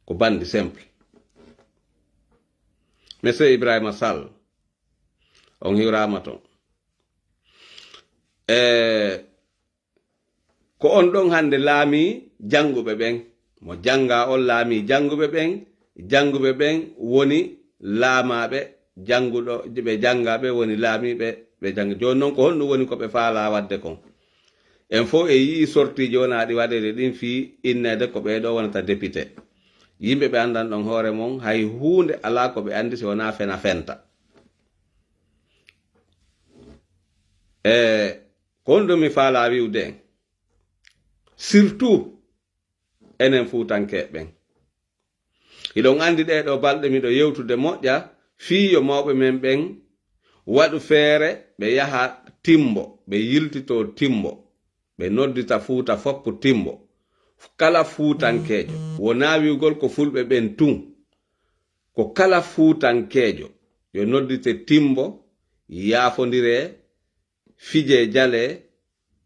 Ko bandi simple. Monsieur Ibrahima Sall, on hiwraama ton. E ko on ɗon hannde laami jannguɓe ɓen. Mo jannga on laami jannguɓe ɓen. Jannguɓe ɓen woni laamaaɓe jannguɗo, ɓe jannga ɓe woni laamiiɓe, ɓe jannga. Jooni noon ko honɗum woni ko ɓe faalaa waɗde kon? En fof e yii sortiiji wonaa ɗi waɗeede ɗin fii inneede ko ɓee ɗoo wonata député. Yimɓe ɓe anndan ɗon hoore mon, hay huunde alaa ko ɓe anndi si wonaa fena fenta. E ko honɗum mi faalaa wi'ude en? Surtout enen Fuutankeeɓe ɓen. Hiɗon anndi ɗee ɗoo balɗe miɗo yewtude moƴƴa fii yo mawɓe men ɓen waɗu feere ɓe yaha Timbo, ɓe yiltitoo Timbo, ɓe noddita Fuuta foppu Timbo. Kala Fuutankeejo, wonaa wi'ugol ko Fulɓe ɓen tun, ko kala Fuutankeejo yo noddite Timbo, yaafondiree, fijee jalee,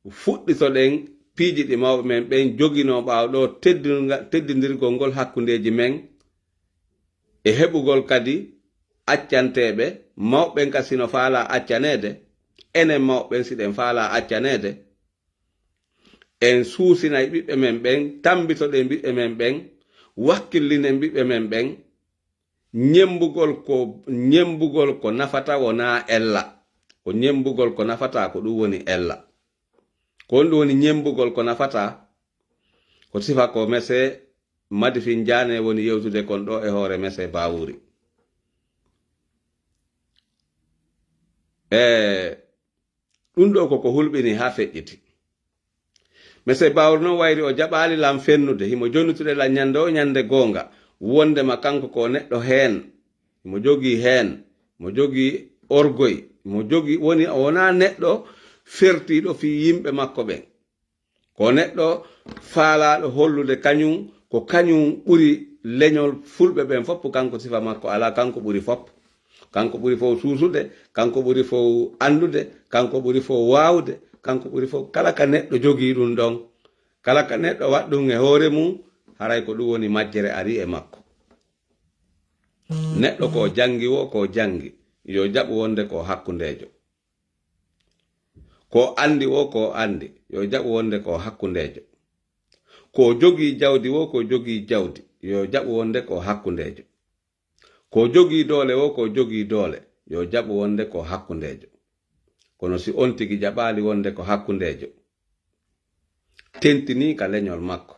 fuɗɗitoɗen piiji ɗi mawɓe men ɓen joginoo ɓaawo ɗoo teddinga-, teddindirgol ngol hakkundeeji men e heɓugol kadi accanteeɓe. Mawɓe ɓen ka sino faalaa accaneede, enen mawɓe ɓen siɗen faalaa accaneede, en suusinay ɓiɓɓe men ɓen, tammbitoɗen ɓiɓɓe men ɓen, wakkillinen ɓiɓɓe men ɓen, ñemmbugol ko, ñemmbugol ko nafata wonaa ella. Ko ñemmbugol ko nafata ko ɗum woni ella. Ko honɗum woni ñemmbugol ko nafata? Ko sifa ko Mese Madifin Jaane woni yewtude kon ɗoo e hoore Mese Bawuri. E ɗum ɗoo ko ko hulɓini haa feƴƴiti. Monsieur Bawuri noon wayri o jaɓaali lan fennude, himo jonnitude lan ñande o ñande goonga, wondema kanko ko neɗɗo heen, himo jogii heen, himo jogii orgoy, himo jogii, woni o wonaa neɗɗo fertiiɗo fii yimɓe makko ɓen. Ko neɗɗo faalaaɗo hollude kañum, ko kañum ɓuri leñol fulɓe ɓen fof, kanko sifa makko alaa, kanko ɓuri fof. Kanko ɓuri fof suusude, kanko ɓuri fof anndude, kanko ɓuri fof waawude, kanko ɓuri fof kala ka neɗɗo jogii ɗum ɗon. Kala ka neɗɗo waɗ ɗum e hoore mum, haray ko ɗum woni majjere ari e makko. Neɗɗo ko janngi wo, ko janngi, yo jaɓu wonde ko hakkundeejo. Ko anndi wo, ko anndi, yo jaɓu wonde ko hakkundeejo. Ko jogii jawdi wo, ko jogii jawdi, yo jaɓu wonde ko hakkundeejo. Ko jogii doole wo, ko jogii doole, yo jaɓu wonde ko hakkundeejo. Kono si on tigi jaɓaali wonde ko hakkundeejo, tentinii ka leñol makko,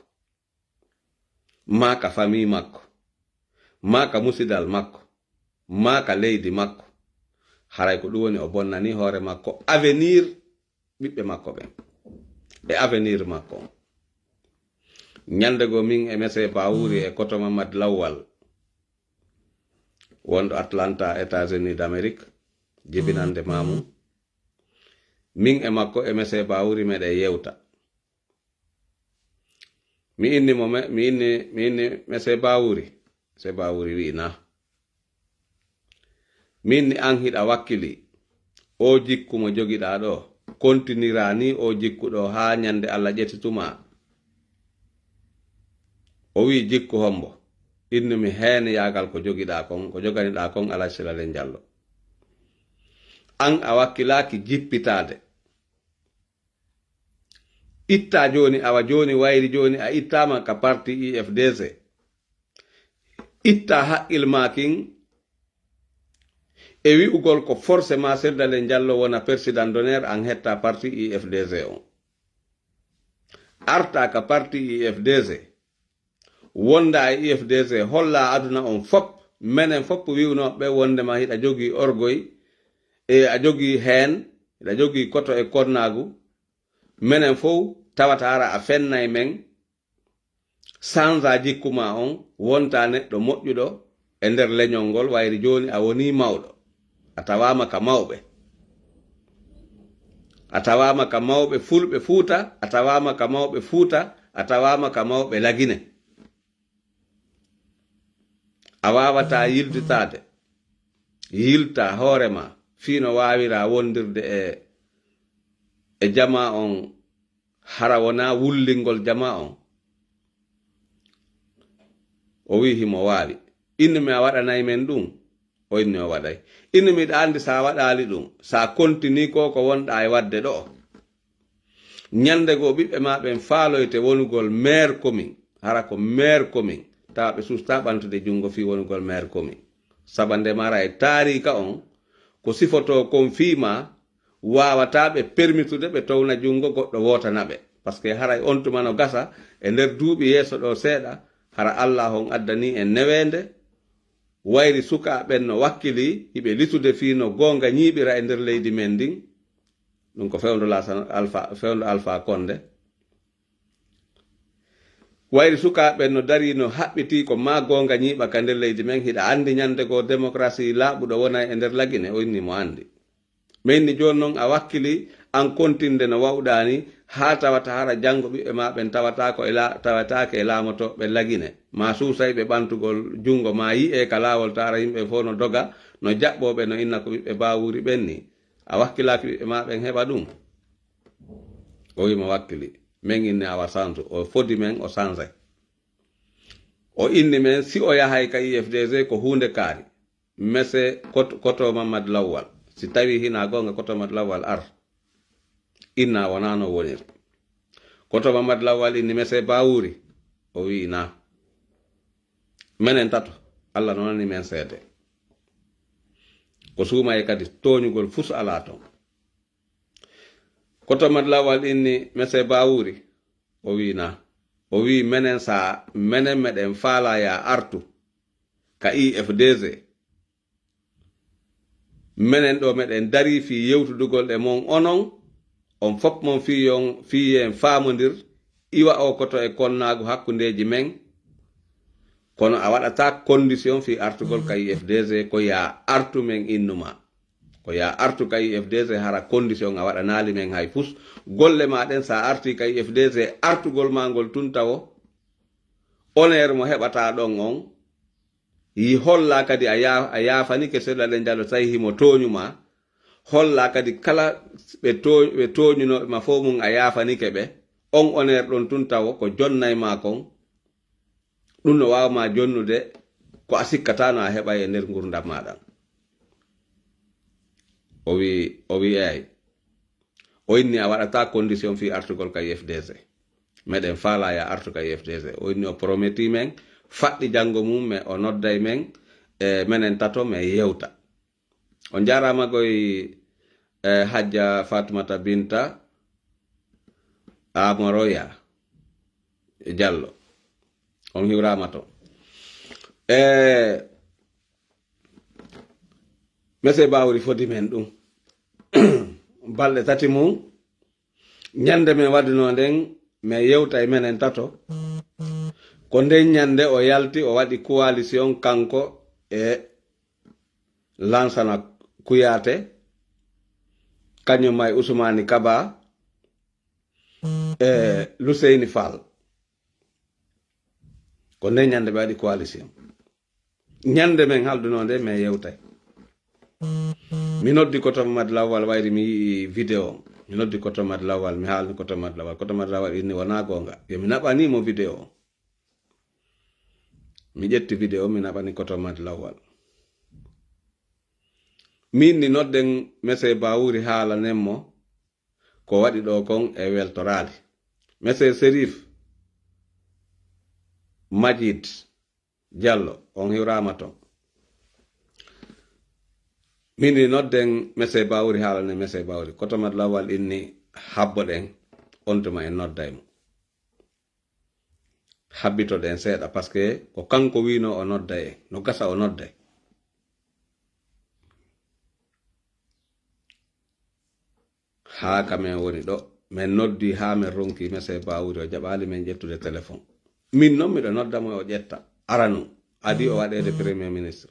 maa ka famii makko, maa ka musidal makko, maa ka leydi makko, haray ko ɗum woni o bonnanii hoore makko avenir ɓiɓɓe makko ɓen e avenir makko on. Ñande goo min e Mese Bawuri e Koto Mamad Lawwal, wonɗo Atlanta, États-Unis d'Amérique, jibinande maamu. Min e makko e Mese Bawuri meɗen yewta. Mi inni mo, me-, mi inni, mi inni Mese Bawuri. Mese Bawuri wi'i naa. Min ni an hiɗa wakkili. Oo jikku mo jogiɗaa ɗoo, kontinira ni oo jikku ɗoo haa ñande Alla ƴetitumaa. O wi'i jikku hombo? Innumi heen yaagal ko jogiɗaa kon, ko joganiɗaa kon Alhaji Sila Len Jallo. An a wakkilaaki jippitaade. Ittaa jooni, awa jooni wayri jooni a ittaama ka parti U F D C. Ittaa haqqil maa kin e wi'ugol ko forcément Sila Len Jallo wona président d'honneur an hetta parti U F D C on. Artaa ka parti U F D C. Wondaa e U F D C, hollaa aduna on fop, menen fop wi'unooɓe wondema hiɗa jogii orgoy, e a jogii heen, hiɗa jogii koto e konnaagu, menen fow tawata hara a fennay men, sansa jikku maa on, wontaa neɗɗo moƴƴuɗo e nder leñol ngol, wayri jooni a wonii mawɗo, a tawaama ka mawɓe. A tawaama ka mawɓe Fulɓe Fuuta, a tawaama ka mawɓe Fuuta, a tawaama ka mawɓe Lagine. A waawataa yiltitaade, yilta hoore maa fii no waawiraa wondirde e, e jamaa on, hara wonaa wullingol jamaa on. O wi'i himo waawi. Inni mi a waɗanay men ɗum? O inni o waɗay. Inni miɗa anndi sa waɗaali ɗum, sa kontinii ko ko wonɗa e waɗde ɗo. Ñande goo ɓiɓɓe ma ɓen faaloyte wonugol maire commune, hara ko maire commune, tawa ɓe susta ɓantude junngo fii wonugol maire commune. Saba nde mara e taariika on, ko sifotoo kon fii ma, waawataa ɓe permitude ɓe towna junngo goɗɗo wootana ɓe. Parce que haray on tuma no gasa e nder duuɓi yeeso ɗoo seeɗa, hara Allaahu on addanii en neweende, wayri sukaaɓe ɓen no wakkilii, hiɓe lisude fii no goonga ñiiɓira e nder leydi men ndin. Ɗum ko fewndo Lasan-, Alfa, fewndo Alfa Konde. Wayri sukaaɓe ɓen no darii no haɓɓitii ko maa goonga ñiiɓa ka nder leydi men, hiɗa anndi ñande goo démocratie laaɓuɗo wonay e nder Lagine, o inni mo anndi. Mi inni jooni non a wakkilii an kontinde no wawɗaa nii, haa tawata hara janngo ɓiɓɓe maa ɓen tawataako e la-, tawataake e laamotooɓe Lagine. Maa suusayɓe ɓantugol junngo, maa yi'ee ka laawol taara yimɓe fow no doga, no jaɓɓoo ɓe, no inna ko ɓiɓɓe Baawuri ɓen nii. A wakkilaaki ɓiɓɓe maa ɓen heɓa ɗum? O wi'i mo wakkilii. Men inni awa sansu. O fodi men, o sansay. O inni men, si o yahay ka I F D G ko huunde kaari. Mese Kot-, Koto Mamad Lawwal. Si tawii hinaa goonga, Koto Mamad Lawwal ar. Inna wonaa no woniri. Koto Mamad Lawwal inni mese Baawuri. O wi'i naa. Menen tato, Alla no nani men seede. Ko suumaye kadi tooñugol fus alaa ton. Koto Mamad Lawwal inni mese Baawuri. O wi'i naa. O wi'i menen sa, menen meɗen faalaa ya artu ka I F D G. Menen ɗoo meɗen darii fii yewtudugol e mon onon, on fof mon fii yon, fii yen faamondir, iwa oo Koto e konnaagu hakkundeeji men. Kono a waɗataa condition fii artugol ka I F D G, ko ya artu men innu maa. Ko ya artu ka I F D G, hara condition a waɗanaali men hay fus. Golle maa ɗen sa artii ka I F D G, artugol maa ngol tun tawo, honneur mo heɓataa ɗon on, yi holla kadi a ya-, a yaafanike Cellou Dalein Diallo tawi himo tooñu maa. Holla kadi kala ɓe too-, ɓe tooñunooɓe ma fow mun a yaafanike ɓe. On honneur ɗon tun tawo ko jonnay maa kon. Ɗum no waawa maa jonnude ko a sikkataa no a heɓay e nder ngurndan maa ɗan. O wi'i, o wi'i eey. O inni a waɗataa condition fii artugol ka I F D G. Meɗen faalaa ya artu ka I F D G. O inni o promettii men, faɗɗi janngo mum, me o nodday men, e menen tato, men yewta. On jaaraama goy, e Hajja Fatumata Binta Amoroya Jallo. On hiwraama to. E Mese Bawri fodi men ɗum. Balɗe tati mum, ñande men waɗunoo nden, men yewta e menen tato. Ko nden ñande o yalti, o waɗi coalition kanko e Lansana Kouyaté, kañum ma e Ousmane Kaba, e Luseyni Fall. Ko nden ñande ɓe waɗi coalition. Ñande men haldunoo nde, men yewtay. Mi noddi Koto Mamad Lawal, wayri mi yi'i vidéo. Mi noddi Koto Mamad Lawal, mi haalni Koto Mamad Lawal. Koto Mamad Lawal inni wonaa goonga. Yo mi naɓani mo vidéo. Mi ƴetti vidéo, mi naɓani Koto Mamad Lawal. Min ni nodden Mese Bawuri haalanen mo ko waɗi ɗo kon e weltoraali. Mese Serif Majid Jallo, on hiwraama ton. Min ni nodden Mese Bawuri, haalane Mese Bawuri. Koto Mamad Lawal inni habboɗen, on tuma en nodday mo. Habbitoɗen seeɗa, parce que ko kanko wiino o nodday en. No gasa o nodday. Haa ka men woni ɗo, men noddi haa men ronki Mese Bawuri, o jaɓaali men ƴettude téléphone. Min non miɗo nodda mo o ƴetta. Aranu, adi o waɗeede premier ministre.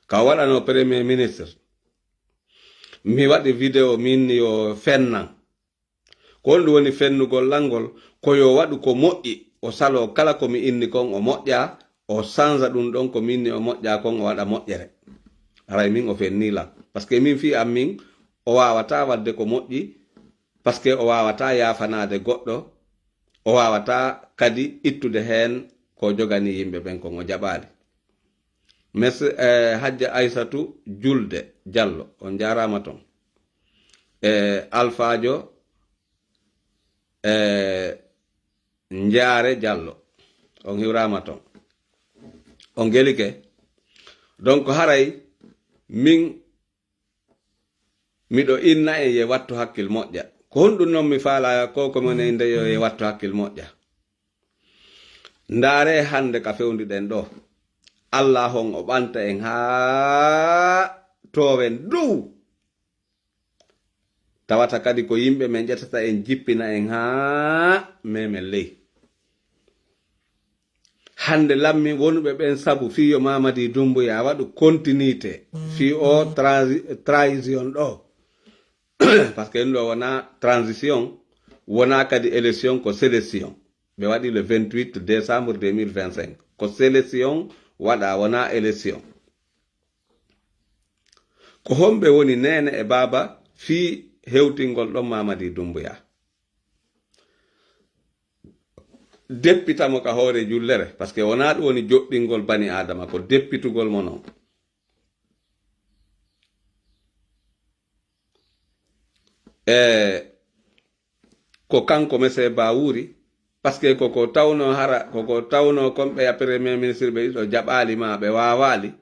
Ka o waɗanoo premier ministre, mi waɗi vidéo min yo fennan. Ko honɗum woni fennugol lan ngol? Ko yo waɗu ko moƴƴi, o saloo kala ko mi inni kon o moƴƴaa, o sansa ɗum ɗon ko mi inni o moƴƴaa kon, o waɗa moƴƴere. Haray min o fennii lan. Parce que min fii an min, o waawataa waɗde ko moƴƴi, parce que o waawataa yaafanaade goɗɗo, o waawataa kadi ittude heen ko jogani yimɓe ɓen kon o jaɓaali. Mes eh, Hajja Aysatu Julde Jallo, on njaaraama ton. E Alfaajo e Njaare Jallo, on hiwraama ton. On gelike. Donc haray min miɗo inna en ye wattu hakkil moƴƴa. Ko honɗum non mi faala ko ko mon e ndeyo ye wattu hakkil moƴƴa? Ndaare hannde ka fewndi ɗen ɗo. Allah on o ɓanta en haa toowen dow. Tawata kadi ko yimɓe men ƴettata en jippina en haa memen ley. Hannde lammi wonuɓe ɓen sabu fii yo Mamadi Doumbouya waɗu continuité fii o transi- trahison ɗo. Parce que ɗum ɗo wona transition, wona kadi élection, ko sélection. Ɓe waɗi le vingt-huit décembre deux mille vingt-cinq. Ko sélection waɗa, wona élection. Ko homɓe woni neene e baaba fii hewtingol ɗon Mamadi Doumbouya? Deppita mo ka hoore jullere, parce que wonaa ɗum woni joɗɗingol bani Aadama, ko deppitugol mo non. E ko kanko Monsieur Bawuri, parce que koko tawno hara, koko tawno kon ɓe ya Premier Ministre ɓe ɗiɗo jaɓaali ma ɓe waawaali,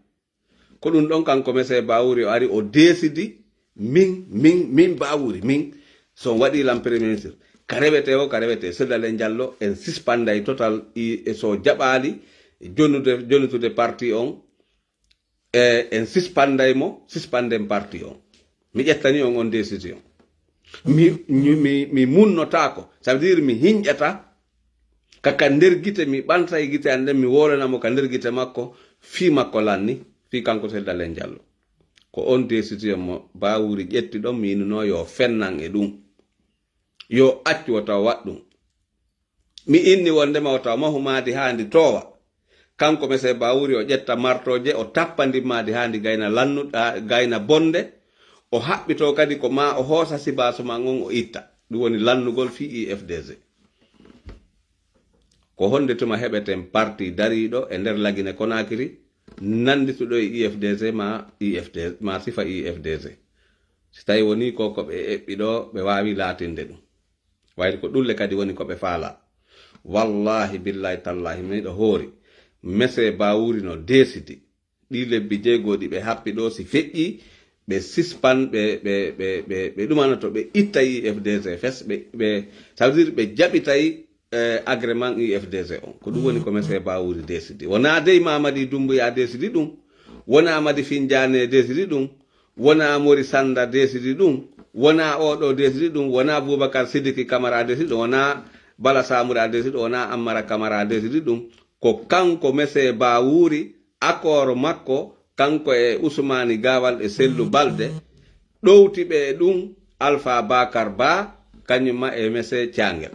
ko ɗum ɗon kanko Monsieur Bawuri o ari o deesidi, min, min, min Bawuri, min, so on waɗi lan Premier Ministre, ka rewete o, ka rewete, Cellal e Jallo, en sispanday total, i, e so jaɓaali jonude, jonutude parti on, e en sispanday mo, sispanden parti on. Mi ƴettani on on décision. Mi, mi, mi, mi munnotaako. Ça veut dire mi hinƴata ka, ka nder gite, mi ɓanta e gite an ɗen, mi wolana mo ka nder gite makko, fii makko lanni, fii kanko Cellal e Jallo. Ko on décision mo Bawuri ƴetti ɗon, mi yinuno yo fennan e ɗum. Yo accu wota o waɗ ɗum. Mi inni wondema o tawa mahu maadi haa ndi toowa. Kanko Monsieur Bawuri o ƴetta martooje, o tappa ndin maadi haa ndi gayna lannu-, ah, gayna bonde. O haɓɓitoo kadi ko ma o hoosa sibaasu man on o itta. Ɗum woni lannugol fii I F D G. Ko honde tuma heɓeten parti dariiɗo e nder Lagine Konakiri, nandituɗo e I F D G ma I F D, ma sifa I F D G? Si tawi woni ko, ko ɓe eɓɓi ɗo, ɓe waawi laatinde ɗum. Wayde ko ɗulle kadi woni ko ɓe faala. Wallahi, billahi, tallahi, miɗo hoori. Monsieur Bawuri no deesidi. Ɗi lebbi jeego ɗi ɓe happi ɗo, si feƴƴi, ɓe sispan, ɓe, ɓe, ɓe, ɓe, ɓe ɗumanoto, ɓe itta I F D G fes, ɓe, ɓe, ça veut dire ɓe jaɓitay, eh, agrément I F D G on. Ko ɗum woni ko Monsieur Bawuri deesidi. Wonaa dey Mamadi Doumbouya deesidi ɗum. Wonaa Madi Finjaane deesidi ɗum. Wonaa Mori Sanda deesidi ɗum. Wonaa oo ɗoo deesidi ɗum. Wonaa Boubacar Sidiki Kamara deesidi ɗum. Wonaa Bala Samura deesidi ɗum. Wonaa Ammara Kamara deesidi ɗum. Ko kanko Monsieur Bawuri, accord makko, kanko e Usmani Gawal e Sellu Balde, ɗowti ɓe e ɗum Alpha Bakar Ba, kañum ma e Monsieur Thiangel.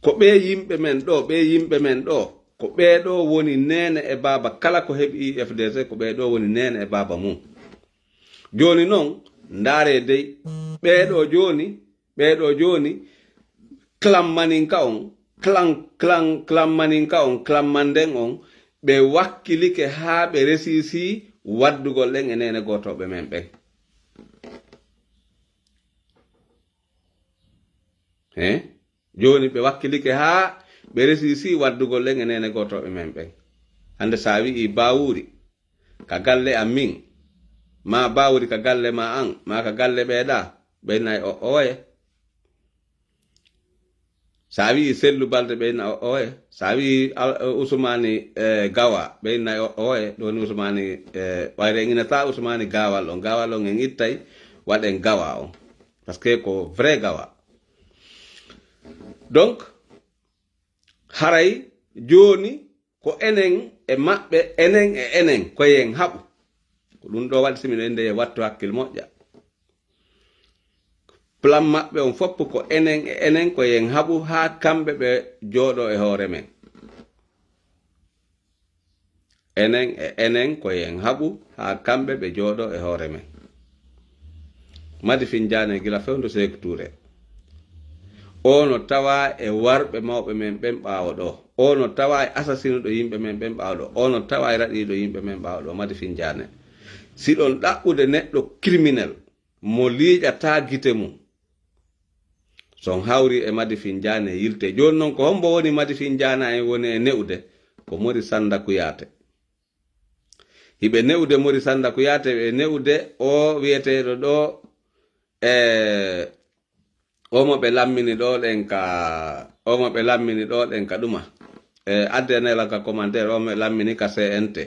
Ko ɓee yimɓe men ɗoo, ɓee yimɓe men ɗoo, ko ɓee ɗoo woni neene e baaba kala ko heɓi I F D C, ko ɓee ɗoo woni neene e baaba mum. Jooni non, ndaaree dey, ɓee ɗoo jooni, ɓee ɗoo jooni, clan maninka on, clan, clan, clan maninka on, clan manden on, ɓe wakkilike haa ɓe resisi waddugol ɗen e neene gootooɓe men ɓen. He? Jooni ɓe wakkilike haa ɓe resisi waddugol ɗen e neene gootooɓe men ɓen. Hannde so a wi'i Bawuri ka galle am min, ma Bawuri ka galle ma an, ma ka galle ɓeeɗa, ɓe nay o oye. So a wi'i Sellu Balde, ɓe na o oye. So a wi'i Al-, Usmani, eh, Gawa, ɓe nay o oye. Ɗo ni Usmani, eh, wayre en inata Usmani Gawal on. Gawal on en ittay, waɗen Gawa on. Parce que ko vrai Gawa. Donc, haray jooni ko enen e maɓɓe, enen e enen, ko yen haɓu. Ko ɗum ɗo waɗi si miɗo innde ye wattu hakkil moƴƴa. Plan maɓɓe on fof ko enen e enen, ko yen haɓu haa kamɓe ɓe jooɗo e hoore men. Enen e enen ko yen haɓu haa kamɓe ɓe jooɗo e hoore men. Madi Finjaane gila fewndo Seeku Tuure. O no tawaa e warɓe mawɓe men ɓen ɓaawo ɗoo. O no tawaa e asasinuɗo yimɓe men ɓen ɓaawo ɗoo. O no tawaa e raɗiiɗo yimɓe men ɓaawo ɗoo. Madi Finjaane. Si ɗon ɗaɓɓude neɗɗo criminel mo liiƴataa gite mum, so on hawri e Madi Finjaane yilte. Jooni non ko hombo woni Madi Finjaane en woni e ne'ude? Ko Mori Sannda Kuyaate. Hiɓe ne'ude Mori Sannda Kuyaate, ɓe ne'ude o wi'eteeɗo ɗoo, e o mo ɓe lammini ɗoo ɗen ka, o mo ɓe lammini ɗoo ɗen ka ɗuma. E adde nela ka commentaire, o mo ɓe lammini ka C N T.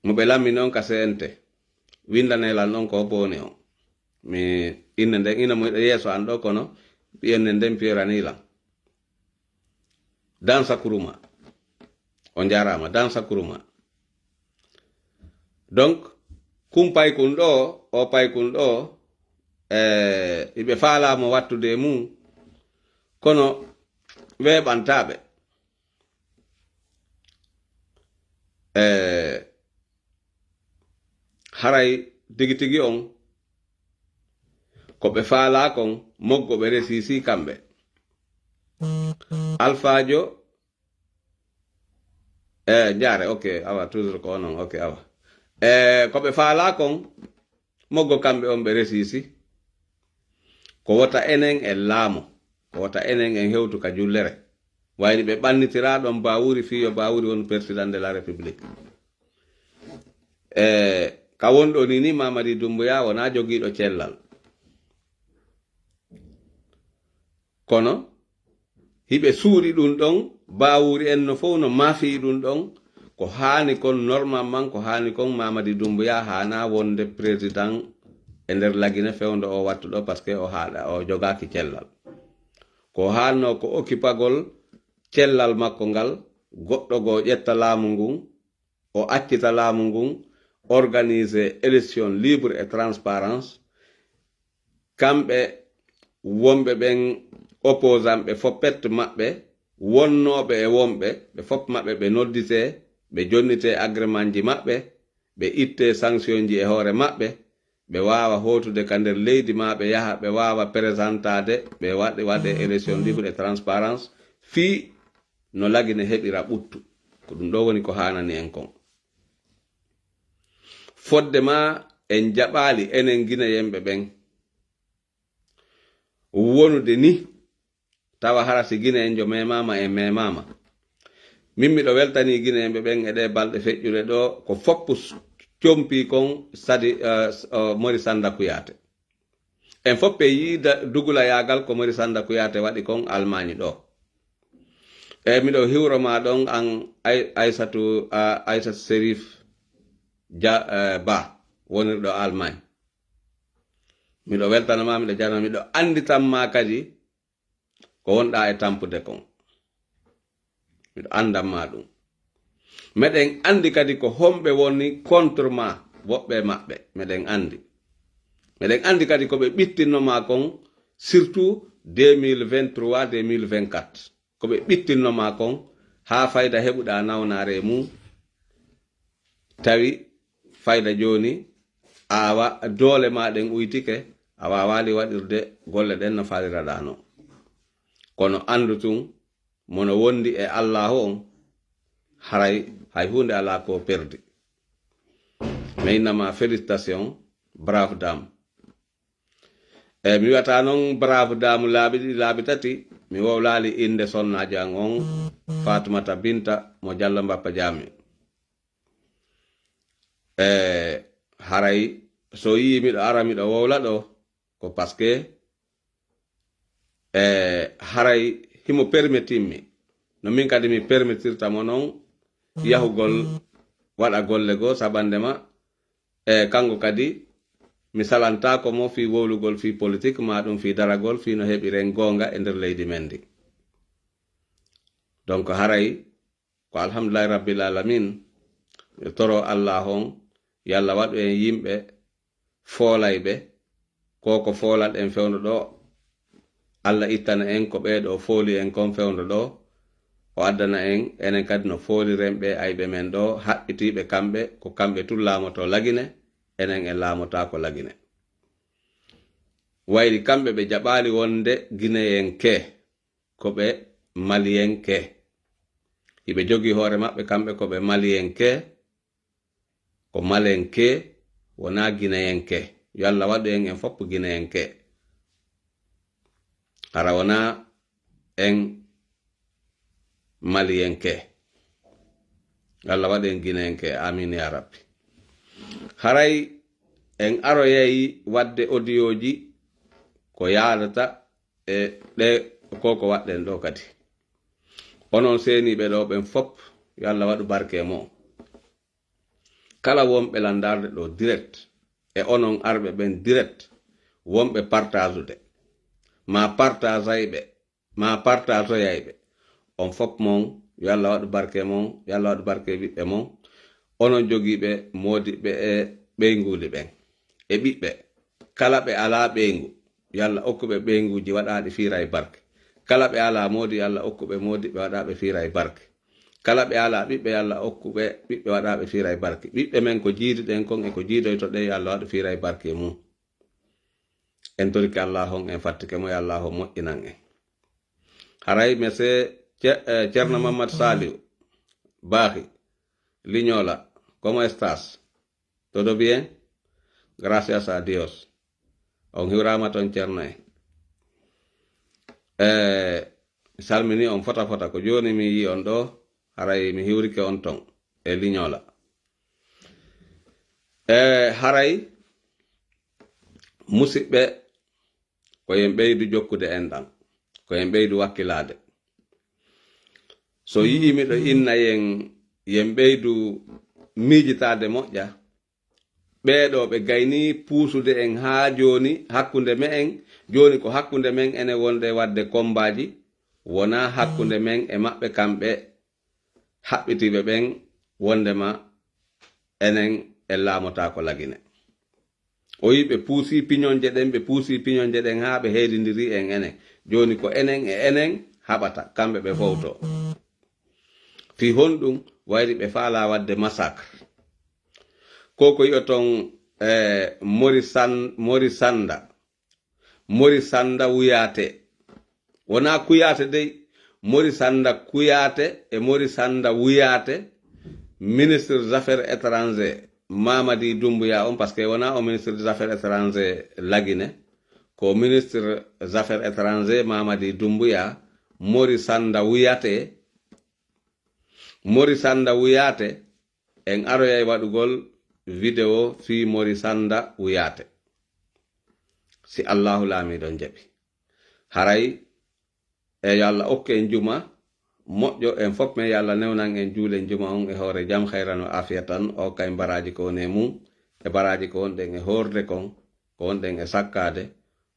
Mo ɓe lammini on ka C N T. Winndane lan ɗon ko boni on. Mi innde nden ina mo yeeso an ɗoo kono, ɓiyenne nden piyerani lan. Dansa Kuruma. On jaaraama, Dansa Kuruma. Donc, kun paykun ɗoo, o paykun ɗoo, e, iɓe faalaa mo wattude e mum, kono weeɓantaaɓe. E, haray tigi tigi on, ko ɓe faalaa kon, moggo ɓe resiisi kamɓe. Alfaajo, e, jaare, ok, awa, toujours ko onon, ok, awa. E, ko ɓe faalaa kon, moggo kamɓe on ɓe resiisi. Ko wota enen en laamo, ko wota enen en hewtu ka jullere. Wayli ɓe ɓannitiraa ɗon Bawuri fii yo Bawuri wonu président de la République. E, ka wonɗo ni ni Mamadi Doumbouya wonaa jogiiɗo cellal. Kono hiɓe suuɗi ɗum ɗon, Bawuri en no fow no mafii ɗum ɗon. Ko haani kon, normalement, ko haani kon, Mamadi Doumbouya haanaa wonde président e nder Lagine fewndo o wattu ɗo, parce que o haaɗa, o jogaaki cellal. Ko haannoo ko okkipagol cellal makko ngal, goɗɗo goo ƴetta laamu ngun, o accita laamu ngun, organiser élection libre et transparence. Kamɓe wonɓe ɓen, opposant ɓe foppet maɓɓe, wonnooɓe e wonɓe, ɓe fof maɓɓe ɓe nodditee, ɓe jonnitee agrémentji maɓɓe, ɓe ittee sanctionji e hoore maɓɓe, ɓe waawa hootude ka nder leydi maa ɓe yaha, ɓe waawa présentaade, ɓe waɗe, waɗe élection libre et transparence, fii no Lagine heɓira ɓuttu. Ko ɗum ɗoo woni ko haanani en kon. Fodde maa en jaɓaali enen Gineyenɓe ɓen wonude ni, tawa hara si Gineyenjo memaama, en memaama. Min miɗo weltanii Gineyenɓe ɓen e ɗee balɗe feƴƴuɗe ɗoo, ko foppu s-, compii kon sadi, eh, s-, eh, Mori Sannda Kuyaate. En fof en yii da-, dugulayaagal ko Mori Sannda Kuyaate waɗi kon Almaañ ɗoo. E miɗo hiwro maa ɗon an Ay-, Aysatu, a, Aysatu Serif Ja-, eh, Ba, wonirɗo Almaañ. Miɗo weltana maa, miɗo jarna, miɗo annditan maa kadi ko wonɗaa e tampude kon. Miɗo anndan maa ɗum. Meɗen anndi kadi ko homɓe woni contre maa, woɓɓe e maɓɓe. Meɗen anndi. Meɗen anndi kadi ko ɓe ɓittinno maa kon, surtout deux mille vingt-trois, deux mille vingt-quatre. Ko ɓe ɓittinno maa kon, haa fayda heɓuɗaa nawnaare e mum, tawi fayda jooni, a wa-, doole maa ɗen uytike, a waawaali waɗirde golle ɗen no faaliraɗaa non. Kono anndu tun, mo no wondi e Allaahu on, haray hay huunde alaa ko perdi. Mi inna ma félicitation, brave dame. E mi wi'ata non brave dame laabi ɗiɗi, laabi tati, mi wowlaali innde sonnaajo an on, Fatumata Binta mo Jallo Mbappa Jaami. E haray so yii miɗo ara miɗo wowla ɗo, ko parce que, e, haray himo permettimmi. No min kadi mi permettirta mo non yahugol waɗa golle goo, sabande ma, e, kanko kadi mi salantaako mo fii wowlugol fii politik, maa ɗum fii daragol fii no heɓiren goonga e nder leydi men ndi. Donc haray ko alhamdulillahi rabbil alamin, miɗo toro Allah on, yo Allah waɗu en yimɓe foolayɓe, ko ko foolat en fewndo ɗo, Allah ittana en ko ɓee ɗo fooli en kon fewndo ɗo, o addana en, enen kadi no fooliren ɓe ayɓe men ɗo, haɓɓitiiɓe kamɓe, ko kamɓe tun laamoto Lagine, enen en laamotaako Lagine. wayri kamɓe ɓe jaɓaali wonde Gineyenke, ko ɓe Maliyenke. Hiɓe jogii hoore maɓɓe kamɓe ko ɓe Maliyenke, ko Malenke, wonaa Gineyenke. Yo Allah waɗu en en fof Gineyenke. Hara wonaa en Maliyenke. Yo Allah waɗu en Gineyenke. Amin ya Rabbi. Haray en aroyay waɗde odiyooji ko yaadata e ɗe ko ko waɗɗen ɗo kadi. Onon seeniiɓe ɗo ɓen fof, yo Allah waɗu barke e mon. Kala wonɓe landarde ɗo direct, e onon arɓe ɓen direct, wonɓe partageude, ma partagayɓe, ma partageyayɓe, on fof mon, yo Allah waɗu barke e mon, yo Allah waɗu barke e ɓiɓɓe mon, onon jogiiɓe moodiɓɓe e ɓeynguuli ɓen, e ɓiɓɓe, kala ɓe alaa ɓeyngu, yo Allah okku ɓe ɓeynguuji waɗaaɗi fiira e barke. Kala ɓe alaa moodi, yo Allah okku ɓe moodiɓɓe waɗaaɓe fiira e barke. Kala ɓe alaa ɓiɓɓe, yo Allah okku ɓe ɓiɓɓe waɗaaɓe fiira e barke. Ɓiɓɓe men ko jiiduɗen kon e ko jiidoytoɗen, yo Allah waɗu fiira e barke e mum. En torike Allah on, en fattike mo, yo Allah on moƴƴinan en. Haray monsieur Ce-, eh, Ceerno Mamadou Saliou Baaxi Liñola, ¿cómo estás? ¿Todo bien? Gracias a Dios. On hiwraama ton Ceerno en. Eh, mi salmini on fota fota. Ko jooni mi yi on ɗo, haray mi hiwrike on ton e Liñola. Eh, haray, musiɓɓe, ko yen ɓeydu jokkude enɗan, ko yen ɓeydu wakkilaade. So yi'i miɗo inna yen, yen ɓeydu miijitaade moƴƴa, ɓee ɗo ɓe gayni puusude en haa jooni hakkunde me'en, jooni ko hakkunde men enen wonde waɗde kombaaji, wonaa hakkunde men e maɓɓe kamɓe haɓɓitiiɓe ɓen, wondema enen en laamotaako Lagine. O yi ɓe puusii piñonje ɗen, ɓe puusii piñonje ɗen haa ɓe heedindirii en enen. Jooni ko enen e enen haɓata, kamɓe ɓe fowtoo. Fii honɗum? Wayri ɓe faalaa waɗde massacre. Ko ko yi'oton, eh, Mori San-, Mori Sanda. Mori Sanda Wuyaate. Wonaa Kuyaate dey. Mori Sanda Kuyaate e Mori Sanda Wuyaate, ministre des Affaires étrangères Mamadi Doumbouya on, parce que wonaa o ministre des Affaires étrangères Lagine, ko ministre des Affaires étrangères Mamadi Doumbouya, Mori Sanda Wuyaate, Mori Sanda Wuyaate, en aroyay waɗugol video fii Mori Sanda Wuyaate. Si Allahu Laamiiɗo jaɓi. Haray, e yo Allah okku en juma moƴƴo, en fof men yo Allah newnan en juulen juma on e hoore jam, hayran wa afiya tan, o kay mbaraaji ko woni e mum, e mbaraaji ko wonɗen e hoorde kon, ko wonɗen e sakkaade,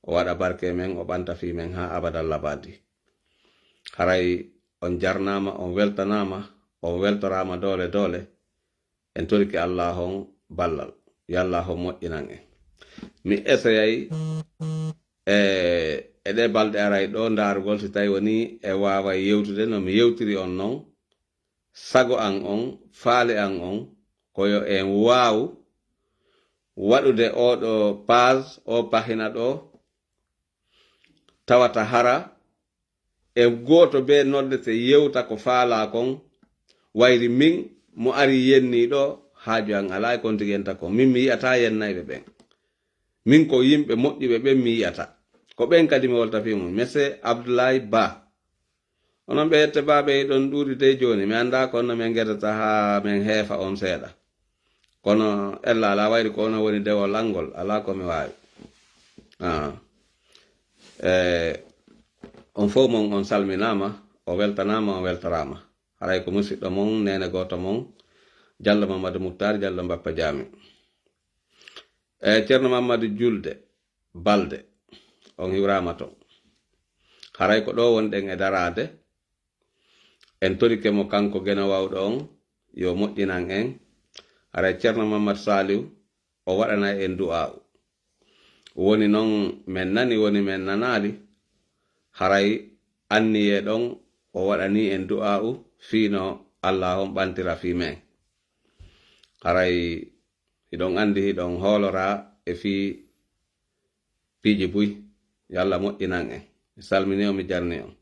o waɗa barke men, o ɓanta fii men haa abadal abadi. Haray on jarnaama, on weltanaama, on weltoraama doole doole. En torike Allah on ballal. Yo Allah on moƴƴinan en. Mi eseyay, e, e ɗe balɗe aray ɗo ndaarugol si tawi woni e waaway yewtude no mi yewtiri on non. Sago an on, faale an on, ko yo en waawu waɗude oɗo page, o pahina ɗo, tawata hara e gooto bee noddete yewta ko faalaa kon, wayri min mo ari yennii ɗo, haaju an alaa e kon tigi yenta kon. Min mi yi'ataa yennayɓe ɓen. Min ko yimɓe moƴƴuɓe ɓen mi yi'ata. Ko ɓen kadi mi wolta fii mum. Monsieur Abdoulaye Ba. Onon ɓe yette baaɓe, eɗon ɗuuɗi dey jooni. Mi anndaa ko honno min ngeddata haa min heefa on seeɗa. Kono ella alaa, wayri ko onon woni dewol an ngol, alaa ko mi waawi. Ah. E, on fof mon on salminaama, o weltanaama, on weltoraama. Haray ko musiɗɗo mon, neene gooto mon, Jallo Mamadou Moutar, Jallo Mbappa Jaami. E, Ceerno Mamadou Julde Balde, on hiwraama ton. Haray ko ɗo wonɗen e daraade, en torike mo kanko Geno Wawɗo on, yo moƴƴinan en. Haray Ceerno Mamadou Saliou, o waɗanay en du'aa'u. Woni non men nani, woni men nanaali, haray anniyee ɗon o waɗanii en du'aa'u fii no Allah on ɓantira fii men. Haray hiɗon anndi hiɗon hoolora e fii piiji buy. Yo Allah moƴƴinan en. Mi salmini on, mi jarni on.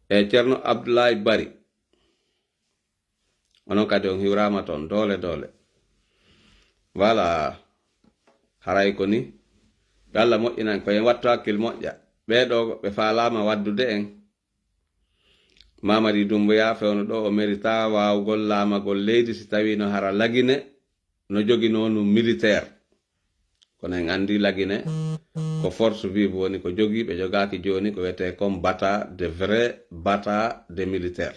E Ceerno Abdoulaye Bari, onon kadi on hiwraama toon, doole, doole. Voilà, haray ko ni, ɓe Allah moƴƴinan, ko en wattu hakkil moƴƴa. Ɓee ɗoo ɓe faalaama waddude en. Mamadi Doumbouya fewndo ɗoo o mérita waawugol laamagol leydi si tawiino hara Lagine no joginoo nu militaire. Kono en anndi Lagine ko force vive woni ko jogii, ɓe jogaaki jooni ko wiyetee comme bata de vrai bata de militaire.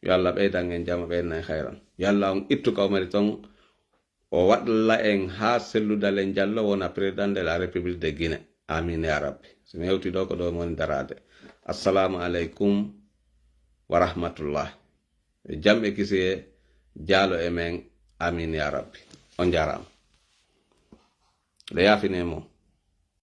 Yo Allah ɓeydan en jama, ɓeydan en hayran. Yo Allah on ittu ka o mari toon, o waɗla en haa Cellou Dalein Diallo wona président de la République de Guinée. Amin ya rabbi. So mi hewtii ɗoo, ko ɗoo mi woni daraade. Assalamu aleykum wa rahmatullah. Jam e kisiyee jaalo e men. Amin ya rabbi. On njaaraama. Nde yaafine mo.